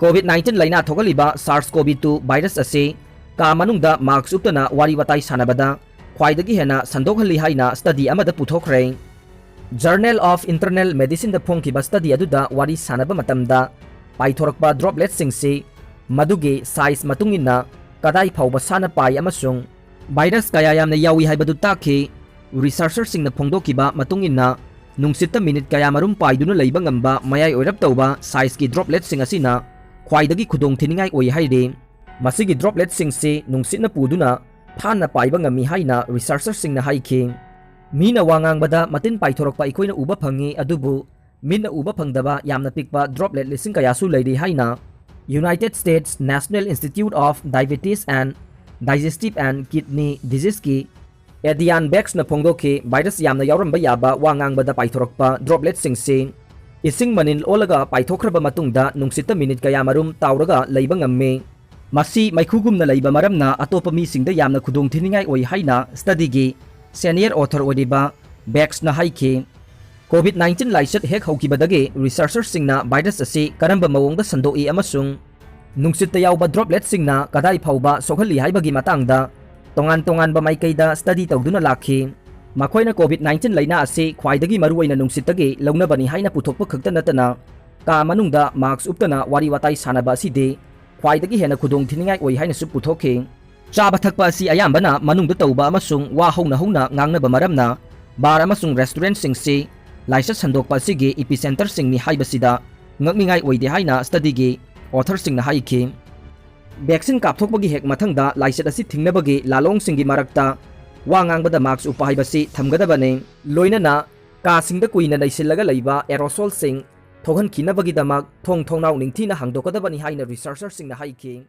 COVID nineteen ꯂꯥꯏꯅꯥ ꯊꯣꯛꯍꯜꯂꯤꯕ SARS-CoV two virus ꯑꯁꯤ ꯀꯥ ꯃꯅꯨꯡꯗ mask ꯎꯞꯇꯅ ꯋꯥꯔꯤ ꯋꯥꯇꯥꯏ ꯁꯥꯅꯕꯗ ꯈ꯭ꯋꯥꯏꯗꯒꯤ ꯍꯦꯟꯅ ꯁꯟꯗꯣꯛꯍꯜꯂꯤ ꯍꯥꯏꯅ study ꯑꯃꯗ ꯄꯨꯊꯣꯛꯈ꯭ꯔꯦ꯫ Journal of Internal Medicineꯗ ꯐꯣꯡꯈꯤꯕ study ꯑꯗꯨꯗ ꯋꯥꯔꯤ ꯁꯥꯅꯕ ꯃꯇꯝꯗ ꯄꯥꯏꯊꯣꯔꯛꯄ dropletꯁꯤꯡꯁꯤ ꯃꯗꯨꯒꯤ size ꯃꯇꯨꯡ ꯏꯟꯅ ꯀꯗꯥꯏ ꯐꯥꯎꯕ ꯁꯥꯅ ꯄꯥꯏ ꯑꯃꯁꯨꯡ virus ꯀꯌꯥ ꯌꯥꯝꯅ ꯌꯥꯎꯏ ꯍꯥꯏꯕꯗꯨ ꯇꯥꯛꯈꯤ꯫ Researcherꯁꯤꯡꯅ ꯐꯣꯡꯗꯣꯛꯈꯤꯕ ꯃꯇꯨꯡ ꯏꯟꯅ, ꯅꯨꯡꯁꯤꯠꯇ minute ꯀꯌꯥ ꯃꯔꯨꯝ ꯄꯥꯏꯗꯨꯅ ꯂꯩꯕ ꯉꯝꯕ ꯃꯌꯥꯏ ꯑꯣꯏꯔꯞ ꯇꯧꯕ sizeꯀꯤ dropletꯁꯤꯡ ꯑꯁꯤꯅ ꯈ꯭ꯋꯥꯏꯗꯒꯤ ꯈꯨꯗꯣꯡꯊꯤꯅꯤꯡꯉꯥꯏ ꯑꯣꯏ ꯍꯥꯏꯔꯤ꯫ ꯃꯁꯤꯒꯤ dropletꯁꯤꯡꯁꯤ ꯅꯨꯡꯁꯤꯠꯅ ꯄꯨꯗꯨꯅ ꯊꯥꯟꯅ ꯄꯥꯏꯕ ꯉꯝꯃꯤ ꯍꯥꯏꯅ researcherꯁꯤꯡꯅ ꯍꯥꯏꯈꯤ꯫ ꯃꯤꯅ ꯋꯥ ꯉꯥꯡꯕꯗ ꯃꯇꯤꯟ ꯄꯥꯏꯊꯣꯔꯛꯄ ꯑꯩꯈꯣꯏꯅ ꯎꯕ ꯐꯪꯉꯤ, ꯑꯗꯨꯕꯨ ꯃꯤꯠꯅ ꯎꯕ ꯐꯪꯗꯕ ꯌꯥꯝꯅ ꯄꯤꯛꯄ droplet ꯂꯤꯁꯤꯡ ꯀꯌꯥꯁꯨ ꯂꯩꯔꯤ ꯍꯥꯏꯅ United States National Institute of Diabetes and Digestive and Kidney Diseaseꯀꯤ Adrian Bex ꯅ ꯐꯣꯡꯗꯣꯛꯈꯤ꯫ Virus ꯌꯥꯝꯅ ꯌꯥꯎꯔꯝꯕ ꯌꯥꯕ ꯋꯥ ꯉꯥꯡꯕꯗ ꯄꯥꯏꯊꯣꯔꯛꯄ dropletꯁꯤꯡꯁꯤ ꯏꯁꯤꯡ ꯃꯅꯤꯜ ꯑꯣꯜꯂꯒ ꯄꯥꯏꯊꯣꯛꯈ꯭ꯔꯕ ꯃꯇꯨꯡꯗ ꯅꯨꯡꯁꯤꯠꯇ minute ꯀꯌꯥ ꯃꯔꯨꯝ ꯇꯥꯎꯔꯒ ꯂꯩꯕ ꯉꯝꯃꯤ꯫ ꯃꯁꯤ ꯃꯩꯈꯨꯒꯨꯝꯅ ꯂꯩꯕ ꯃꯔꯝꯅ ꯑꯇꯣꯞꯄ ꯃꯤꯁꯤꯡꯗ ꯌꯥꯝꯅ ꯈꯨꯗꯣꯡꯊꯤꯅꯤꯡꯉꯥꯏ ꯑꯣꯏ ꯍꯥꯏꯅ studyꯒꯤ senior author ꯑꯣꯏꯔꯤꯕ ꯕꯦꯛꯁꯅ ꯍꯥꯏꯈꯤ꯫ COVID nineteen ꯂꯥꯏꯆꯠ ꯍꯦꯛ ꯍꯧꯈꯤꯕꯗꯒꯤ researcherꯁꯤꯡꯅ virus ꯑꯁꯤ ꯀꯔꯝꯕ ꯃꯑꯣꯡꯗ ꯁꯟꯗꯣꯛꯏ ꯑꯃꯁꯨꯡ ꯅꯨꯡꯁꯤꯠꯇ ꯌꯥꯎꯕ dropletꯁꯤꯡꯅ ꯀꯗꯥꯏ ꯐꯥꯎꯕ ꯁꯣꯛꯍꯜꯂꯤ ꯍꯥꯏꯕꯒꯤ ꯃꯇꯥꯡꯗ ꯇꯣꯉꯥꯟ ꯇꯣꯉꯥꯟꯕ ꯃꯥꯏꯀꯩꯗ study ꯇꯧꯗꯨꯅ ꯂꯥꯛꯈꯤ꯫ ꯃꯈꯣꯏꯅ COVID nineteen ꯂꯥꯏꯅꯥ ꯑꯁꯤ ꯈ꯭ꯋꯥꯏꯗꯒꯤ ꯃꯔꯨꯑꯣꯏꯅ ꯅꯨꯡꯁꯤꯠꯇꯒꯤ ꯂꯧꯅꯕꯅꯤ ꯍꯥꯏꯅ ꯄꯨꯊꯣꯛꯄ ꯈꯛꯇ ꯅꯠꯇꯅ, ꯀꯥ ꯃꯅꯨꯡꯗ mask ꯎꯞꯇꯅ ꯋꯥꯔꯤ ꯋꯥꯇꯥꯏ ꯁꯥꯟꯅꯕ ꯑꯁꯤꯗꯤ ꯈ꯭ꯋꯥꯏꯗꯒꯤ ꯍꯦꯟꯅ ꯈꯨꯗꯣꯡꯊꯤꯅꯤꯡꯉꯥꯏ ꯑꯣꯏ ꯍꯥꯏꯅꯁꯨ ꯄꯨꯊꯣꯛꯈꯤ꯫ ꯆꯥꯕ ꯊꯛꯄ ꯑꯁꯤ ꯑꯌꯥꯝꯕꯅ ꯃꯅꯨꯡꯗ ꯇꯧꯕ ꯑꯃꯁꯨꯡ ꯋꯥ ꯍꯧꯅ ꯍꯧꯅ ꯉꯥꯡꯅꯕ ꯃꯔꯝꯅ, bar ꯑꯃꯁꯨꯡ restaurantꯁꯤꯡꯁꯤ ꯂꯥꯏꯆꯠ ꯁꯟꯗꯣꯛꯄ ꯑꯁꯤꯒꯤ epicenterꯁꯤꯡꯅꯤ ꯍꯥꯏꯕꯁꯤꯗ ꯉꯛꯅꯤꯡꯉꯥꯏ ꯑꯣꯏꯗꯦ ꯍꯥꯏꯅ studyꯒꯤ authorꯁꯤꯡꯅ ꯍꯥꯏꯈꯤ꯫ Vaccine ꯀꯥꯞꯊꯣꯛꯄꯒꯤ ꯍꯦꯛ ꯃꯊꯪꯗ ꯂꯥꯏꯆꯠ ꯑꯁꯤ ꯊꯤꯡꯅꯕꯒꯤ ꯂꯥꯂꯣꯡꯁꯤꯡꯒꯤ ꯃꯔꯛꯇ ꯋꯥ ꯉꯥꯡꯕꯗ mask ꯎꯞꯄ ꯍꯥꯏꯕꯁꯤ ꯊꯝꯒꯗꯕꯅꯤ꯫ ꯂꯣꯏꯅꯅ ꯀꯥꯁꯤꯡꯗ ꯀꯨꯏꯅ ꯅꯩꯁꯤꯜꯂꯒ ꯂꯩꯕ aerosolꯁꯤꯡ ꯊꯣꯛꯍꯟꯈꯤꯅꯕꯒꯤꯗꯃꯛ ꯊꯣꯡ ꯊꯣꯡꯅꯥꯎ ꯅꯤꯡꯊꯤꯅ ꯍꯥꯡꯗꯣꯛꯀꯗꯕꯅꯤ ꯍꯥꯏꯅ researcherꯁꯤꯡꯅ ꯍꯥꯏꯈꯤ꯫